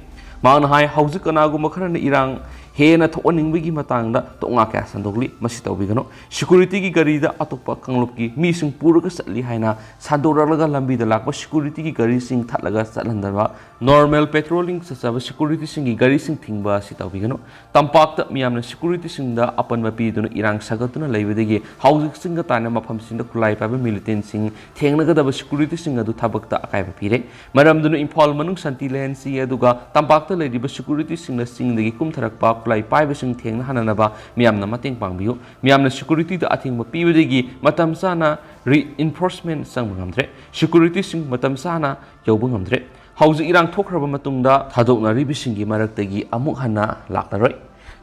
ꯃꯍꯥꯛꯅ ꯍꯥꯏ, ꯍꯧꯖꯤꯛ ꯀꯅꯥꯒꯨꯝꯕ ꯈꯔꯅ ꯏꯔꯥꯡ ꯍꯦꯟꯅ ꯊꯣꯛꯍꯟꯅꯤꯡꯕꯒꯤ ꯃꯇꯥꯡꯗ ꯇꯣꯛꯉꯥ ꯀꯌꯥ ꯁꯟꯗꯣꯛꯂꯤ, ꯃꯁꯤ ꯇꯧꯕꯤꯒꯅꯨ꯫ ꯁꯦꯀ꯭ꯌꯨꯔꯤꯇꯤꯒꯤ ꯒꯥꯔꯤꯗ ꯑꯇꯣꯞꯄ ꯀꯥꯡꯂꯨꯞꯀꯤ ꯃꯤꯁꯤꯡ ꯄꯨꯔꯒ ꯆꯠꯂꯤ ꯍꯥꯏꯅ ꯁꯟꯗꯣꯔꯛꯂꯒ ꯂꯝꯕꯤꯗ ꯂꯥꯛꯄ ꯁꯦꯀ꯭ꯌꯨꯔꯤꯇꯤꯒꯤ ꯒꯥꯔꯤꯁꯤꯡ ꯊꯠꯂꯒ ꯆꯠꯍꯟꯗꯕ, ꯅꯣꯔꯃꯦꯜ ꯄꯦꯇ꯭ꯔꯣꯂꯤꯡ ꯆꯠꯆꯕ ꯁꯦꯀ꯭ꯌꯨꯔꯤꯇꯤꯁꯤꯡꯒꯤ ꯒꯥꯔꯤꯁꯤꯡ ꯊꯤꯡꯕ ꯑꯁꯤ ꯇꯧꯕꯤꯒꯅꯨ꯫ ꯇꯝꯄꯥꯛꯇ ꯃꯤꯌꯥꯝꯅ ꯁꯦꯀ꯭ꯌꯨꯔꯤꯇꯤꯁꯤꯡꯗ ꯑꯄꯟꯕ ꯄꯤꯗꯨꯅ ꯏꯔꯥꯡ ꯁꯥꯒꯠꯇꯨꯅ ꯂꯩꯕꯗꯒꯤ ꯍꯧꯖꯤꯛ ꯆꯤꯡꯒ ꯇꯥꯏꯅ ꯃꯐꯝꯁꯤꯡꯗ ꯈꯨꯠꯂꯥꯏ ꯄꯥꯏꯕ ꯃꯤꯂꯤꯇꯦꯟꯁꯤꯡ ꯊꯦꯡꯅꯒꯗꯕ ꯁꯦꯀ꯭ꯌꯨꯔꯤꯇꯤꯁꯤꯡ ꯑꯗꯨ ꯊꯕꯛꯇ ꯑꯀꯥꯏꯕ ꯄꯤꯔꯦ꯫ ꯃꯔꯝꯗꯨꯅ ꯏꯝꯐꯥꯜ ꯃꯅꯨꯡ ꯁꯥꯟꯇꯤ ꯂꯩꯍꯟꯁꯤ, ꯑꯗꯨꯒ ꯇꯝꯄꯥꯛꯇ ꯂꯩꯔꯤꯕ ꯁꯦꯀ꯭ꯌꯨꯔꯤꯇꯤꯁꯤꯡꯅ ꯆꯤꯡꯗꯒꯤ ꯀꯨꯝꯊꯔꯛꯄ ꯈꯨꯠꯂꯥꯏ ꯄꯥꯏꯕꯁꯤꯡ ꯊꯦꯡꯅꯍꯟꯅꯅꯕ ꯃꯤꯌꯥꯝꯅ ꯃꯇꯦꯡ ꯄꯥꯡꯕꯤꯌꯨ꯫ ꯃꯤꯌꯥꯝꯅ ꯁꯦꯀ꯭ꯌꯨꯔꯤꯇꯤꯗ ꯑꯊꯤꯡꯕ ꯄꯤꯕꯗꯒꯤ ꯃꯇꯝ ꯆꯥꯅ ꯔꯤꯏꯟꯐꯣꯔꯁꯃꯦꯟ ꯆꯪꯕ ꯉꯝꯗ꯭ꯔꯦ꯫ ꯁꯦꯀ꯭ꯌꯨꯔꯤꯇꯤꯁꯤꯡ ꯃꯇꯝ ꯆꯥꯅ ꯌꯧꯕ ꯉꯝꯗ꯭ꯔꯦ꯫ ꯍꯧꯖꯤꯛ ꯏꯔꯥꯡ ꯊꯣꯛꯈ꯭ꯔꯕ ꯃꯇꯨꯡꯗ ꯊꯥꯗꯣꯛꯅꯔꯤꯕꯁꯤꯡꯒꯤ ꯃꯔꯛꯇꯒꯤ ꯑꯃꯨꯛ ꯍꯟꯅ ꯂꯥꯛꯂꯔꯣꯏ꯫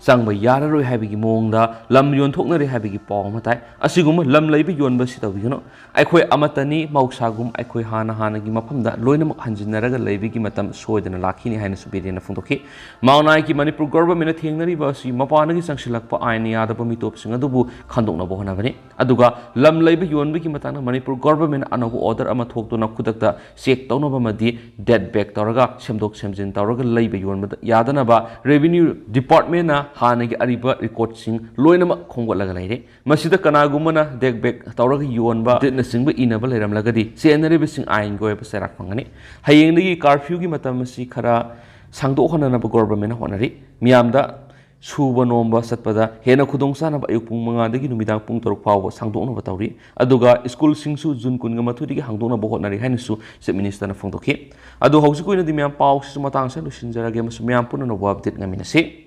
ꯆꯪꯕ ꯌꯥꯔꯔꯣꯏ ꯍꯥꯏꯕꯒꯤ ꯃꯑꯣꯡꯗ ꯂꯝ ꯌꯣꯟꯊꯣꯛꯅꯔꯦ ꯍꯥꯏꯕꯒꯤ ꯄꯥꯎ ꯑꯃ ꯇꯥꯏ꯫ ꯑꯁꯤꯒꯨꯝꯕ ꯂꯝ ꯂꯩꯕ ꯌꯣꯟꯕ ꯑꯁꯤ ꯇꯧꯕꯤꯒꯅꯨ꯫ ꯑꯩꯈꯣꯏ ꯑꯃꯠꯇꯅꯤ, ꯃꯍꯧꯁꯥꯒꯨꯝ ꯑꯩꯈꯣꯏ ꯍꯥꯟꯅ ꯍꯥꯟꯅꯒꯤ ꯃꯐꯝꯗ ꯂꯣꯏꯅꯃꯛ ꯍꯟꯖꯤꯟꯅꯔꯒ ꯂꯩꯕꯒꯤ ꯃꯇꯝ ꯁꯣꯏꯗꯅ ꯂꯥꯛꯈꯤꯅꯤ ꯍꯥꯏꯅꯁꯨ ꯕꯤꯔꯦꯟꯅ ꯐꯣꯡꯗꯣꯛꯈꯤ꯫ ꯃꯥꯡꯅꯥꯏꯒꯤ ꯃꯅꯤꯄꯨꯔ ꯒꯣꯚꯔꯟꯃꯦꯟꯠꯅ ꯊꯦꯡꯅꯔꯤꯕ ꯑꯁꯤ ꯃꯄꯥꯟꯗꯒꯤ ꯆꯪꯁꯤꯜꯂꯛꯄ ꯑꯥꯏꯟꯅ ꯌꯥꯗꯕ ꯃꯤꯇꯣꯞꯁꯤꯡ ꯑꯗꯨꯕꯨ ꯈꯟꯗꯣꯛꯅꯕ ꯍꯣꯠꯅꯕꯅꯤ꯫ ꯑꯗꯨꯒ ꯂꯝ ꯂꯩꯕ ꯌꯣꯟꯕꯒꯤ ꯃꯇꯥꯡꯗ ꯃꯅꯤꯄꯨꯔ ꯒꯣꯚꯔꯟꯃꯦꯟꯠꯅ ꯑꯅꯧꯕ ꯑꯣꯔꯗꯔ ꯑꯃ ꯊꯣꯛꯇꯨꯅ ꯈꯨꯗꯛꯇ ꯆꯦꯛ ꯇꯧꯅꯕ ꯑꯃꯗꯤ ꯗꯦꯠ ꯕꯦꯛ ꯇꯧꯔꯒ ꯁꯦꯝꯗꯣꯛ ꯁꯦꯝꯖꯤꯟ ꯇꯧꯔꯒ ꯂꯩꯕ ꯌꯣꯟꯕꯗ ꯌꯥꯗꯅꯕ ꯔꯦꯚꯤꯅ꯭ꯌꯨ ꯗꯤꯄꯥꯔꯠꯃꯦꯟꯠꯅ ꯍꯥꯟꯅꯒꯤ ꯑꯔꯤꯕ ꯔꯦꯀꯣꯔꯗꯁꯤꯡ ꯂꯣꯏꯅꯃꯛ ꯈꯣꯝꯒꯠꯂꯒ ꯂꯩꯔꯦ꯫ ꯃꯁꯤꯗ ꯀꯅꯥꯒꯨꯝꯕꯅ ꯗꯦꯠ ꯕꯦꯛ ꯇꯧꯔꯒ ꯌꯣꯟꯕ ꯗꯦꯠꯅꯆꯤꯡꯕ ꯏꯅꯕ ꯂꯩꯔꯝꯂꯒꯗꯤ ꯆꯦꯟꯅꯔꯤꯕꯁꯤꯡ ꯑꯥꯏꯟꯒꯤ ꯑꯣꯏꯕ ꯆꯩꯔꯥꯛ ꯐꯪꯒꯅꯤ꯫ ꯍꯌꯦꯡꯗꯒꯤ ꯀꯥꯔꯐ꯭ꯌꯨꯒꯤ ꯃꯇꯝ ꯑꯁꯤ ꯈꯔ ꯁꯥꯡꯗꯣꯛꯍꯟꯅꯅꯕ ꯒꯣꯚꯔꯟꯃꯦꯟꯠꯅ ꯍꯣꯠꯅꯔꯤ꯫ ꯃꯤꯌꯥꯝꯗ ꯁꯨꯕ ꯅꯣꯝꯕ ꯆꯠꯄꯗ ꯍꯦꯟꯅ ꯈꯨꯗꯣꯡꯆꯥꯅꯕ ꯑꯌꯨꯛ ꯄꯨꯡ ꯃꯉꯥꯗꯒꯤ ꯅꯨꯃꯤꯗꯥꯡ ꯄꯨꯡ ꯇꯔꯨꯛ ꯐꯥꯎꯕ ꯁꯥꯡꯗꯣꯛꯅꯕ ꯇꯧꯔꯤ꯫ ꯑꯗꯨꯒ ꯁ꯭ꯀꯨꯜꯁꯤꯡꯁꯨ ꯖꯨꯟ ꯀꯨꯟꯒ ꯃꯥꯊꯣꯏꯗꯒꯤ ꯍꯥꯡꯗꯣꯛꯅꯕ ꯍꯣꯠꯅꯔꯤ ꯍꯥꯏꯅꯁꯨ ꯆꯤꯐ ꯃꯤꯅꯤꯁꯇꯔꯅ ꯐꯣꯡꯗꯣꯛꯈꯤ꯫ ꯑꯗꯨ ꯍꯧꯖꯤꯛꯀꯤ ꯑꯣꯏꯅꯗꯤ ꯃꯌꯥꯝ ꯄꯥꯎꯁꯤꯁꯨ ꯃꯇꯥꯡ ꯑꯁꯤꯗ ꯂꯣꯏꯁꯤꯟꯖꯔꯒꯦ ꯑꯃꯁꯨꯡ ꯃꯌꯥꯝ ꯄꯨꯟꯅ ꯑꯅꯧꯕ ꯑꯞꯗꯦꯠ ꯉꯥꯏꯃꯤꯟꯅꯁꯤ꯫